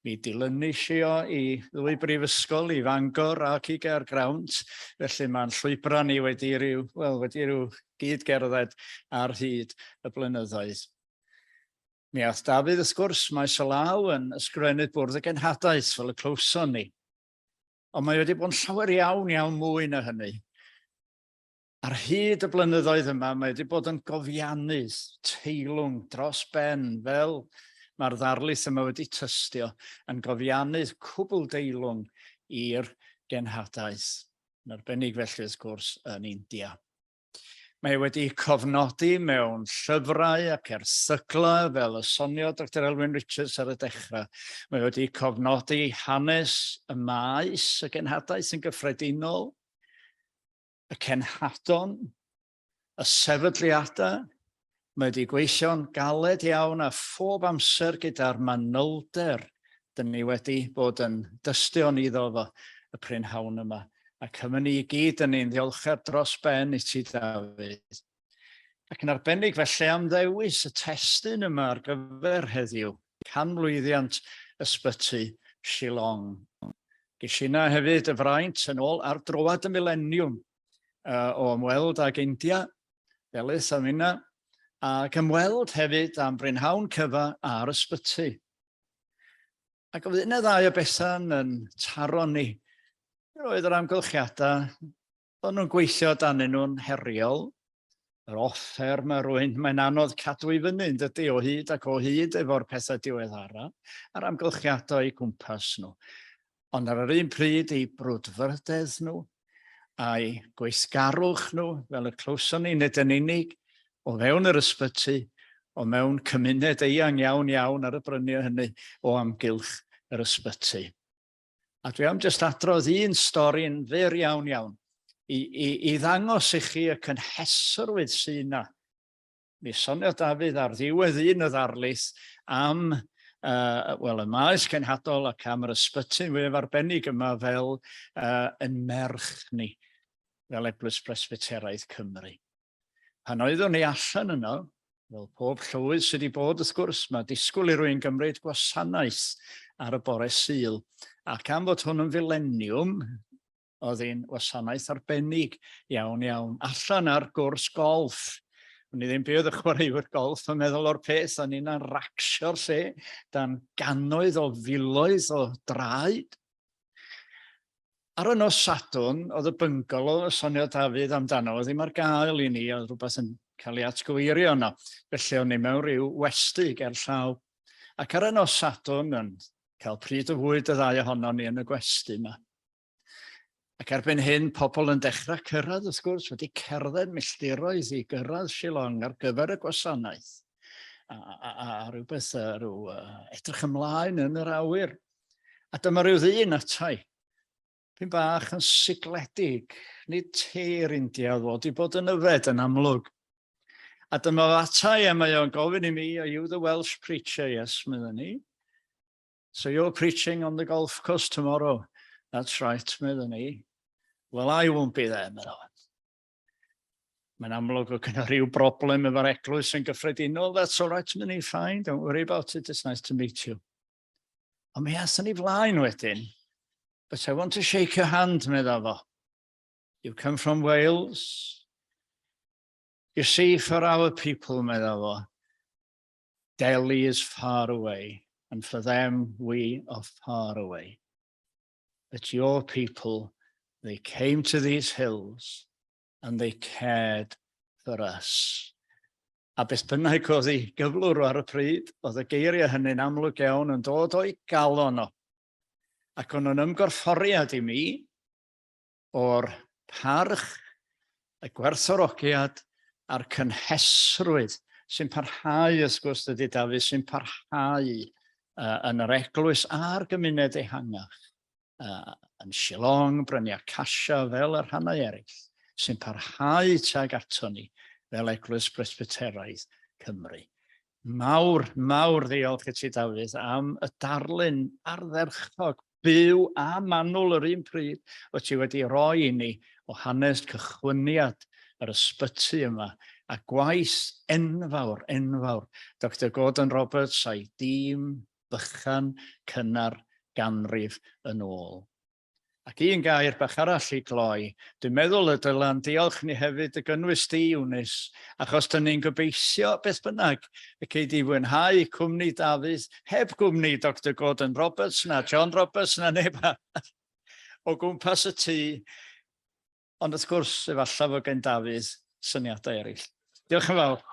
Mi dilynis i o i ddwy brifysgol, i Fangor ac i Gaergrawnt, felly mae'n llwybrau ni wedi rhyw, wel, wedi rhyw gyd-gerdded ar hyd y blynyddoedd. Mi ath Dafydd, wrth gwrs, maes o law yn ysgrifennydd Bwrdd y Genhadaeth, fel y clywson ni. Ond mae wedi bod yn llawer iawn, iawn mwy na hynny. Ar hyd y blynyddoedd yma, mae wedi bod yn gofiannydd teilwng dros ben, fel mae'r ddarlith yma wedi tystio, yn gofiannydd cwbl deilwng i'r genhadaeth, yn arbennig felly wrth gwrs yn India. Mae wedi cofnodi mewn llyfrau ac erthyglau, fel y soniodd Doctor Elwyn Richards ar y dechrau. Mae wedi cofnodi hanes y maes y genhadaeth yn gyffredinol, y cenhadon, y sefydliadau. Mae wedi gweithio'n galed iawn a phob amser gyda'r manylder dyn ni wedi bod yn dystion iddo fo y prynhawn yma. Ac am ni i gyd yn ni'n ddiolchgar dros ben i ti, Dafydd. Ac yn arbennig felly am ddewis y testun yma ar gyfer heddiw, canmlwyddiant ysbyty Shillong. Ges inna hefyd y fraint yn ôl ar droad y mileniwm o ymweld ag India, Delyth a minna, ac ymweld hefyd am brynhawn cyfa ar ysbyty. Ac oedd un neu ddau o bethau yn taro ni. Roedd yr amgylchiadau O'n nhw'n gweithio danyn nhw'n heriol. Yr offer mae rwy'n, mae'n anodd cadw i fyny, yn dydy, o hyd ac o hyd efo'r pethau diweddara a'r amgylchiadau o'u cwmpas nhw. Ond ar yr un pryd, eu brwdfrydedd nhw a'u gweithgarwch nhw, fel y clywson ni, nid yn unig o fewn yr ysbyty, ond mewn cymuned eang iawn iawn ar y bryniau hynny o amgylch yr ysbyty. A dwi am jyst adrodd un stori'n fyr iawn iawn i, i, i ddangos i chi y cynhesrwydd sydd yna. Mi soniodd Dafydd ar ddiwedd un y ddarlith am uh, wel, y maes cenhadol ac am yr ysbyty fwyaf arbennig yma fel uh, yn merch ni, fel Eglwys Presbyteraidd Cymru. Pan oeddwn ni allan yno, fel pob llywydd sydd wedi bod wrth gwrs, mae disgwyl i rwy'n gymryd gwasanaeth ar y bore Sul. Ac am fod hwn yn fileniwm, oedd hi'n wasanaeth arbennig iawn iawn, allan ar gwrs golff. O'n i ddim be oedd y chwaraewyr golff yn meddwl o'r peth, o'n i'n racsio'r lle dan gannoedd o filoedd o draed. Ar y nos Sadwrn, oedd y byngalo y soniodd Dafydd amdano fo ddim ar gael i ni, oedd rhywbeth yn cael ei atgyweirio yno. Felly o'n i mewn rhyw westy ger llaw. Ac ar y nos Sadwrn yn cael pryd o fwyd y ddau ohonon ni yn y gwesty yma. Ac erbyn hyn, pobl yn dechrau cyrraedd, wrth gwrs, wedi cerdded milltiroedd i gyrraedd Shillong ar gyfer y gwasanaeth. A, a, a, a rhywbeth, rhyw edrych ymlaen yn yr awyr. A dyma rhyw ddyn atai, pyn bach yn sigledig, nid te'r India oedd fod i bod yn yfed yn amlwg. A dyma fo atai a mae o'n gofyn i mi, are you the Welsh preacher? Yes, meddwn ni. So you're preaching on the golf course tomorrow. That's right, meddwn ni. Well, I won't be there, meddwl. Mae'n amlwg o gyda rhyw broblem efo'r eglwys yn gyffredinol. That's all right, mae'n fine, don't worry about it, it's nice to meet you. Ond mi aethon ni flaen wedyn. But I want to shake your hand, medda fo. You come from Wales. You see, for our people, medda fo, Delhi is far away, and for them we are far away. But your people, they came to these hills and they cared for us. A beth bynnag oedd ei gyflwr ar y pryd, oedd y geiriau hynny'n amlwg iawn yn dod o'i galon o. Ac o'n nhw'n ymgorfforiad i mi o'r parch, y gwerthfawrogiad a'r cynhesrwydd sy'n parhau, wrth gwrs, dydy Dafydd, sy'n parhau uh, yn yr eglwys a'r gymuned ehangach. uh, yn Shillong, Bryniau Casia, fel y rhannau eraill, sy'n parhau tuag ato ni fel Eglwys Bresbyteraidd Cymru. Mawr, mawr ddiolch i ti, Dafydd, am y darlun ardderchog, byw a manwl yr un pryd wyt ti wedi rhoi i ni o hanes cychwyniad yr ysbyty yma a gwaith enfawr, enfawr Doctor Gordon Roberts a'i dîm bychan cynnar ganrif yn ôl. Ac un gair bach arall i gloi, dwi'n meddwl y dyla'n diolch ni hefyd y gynnwys di, Eunice, achos dyn ni'n gobeithio, beth bynnag, y cei di fwynhau cwmni Dafydd, heb gwmni Doctor Gordon Roberts na John Roberts na neb arall. o gwmpas y tŷ. Ond wrth gwrs, efallai fod gen Dafydd syniadau eraill. Diolch yn fawr.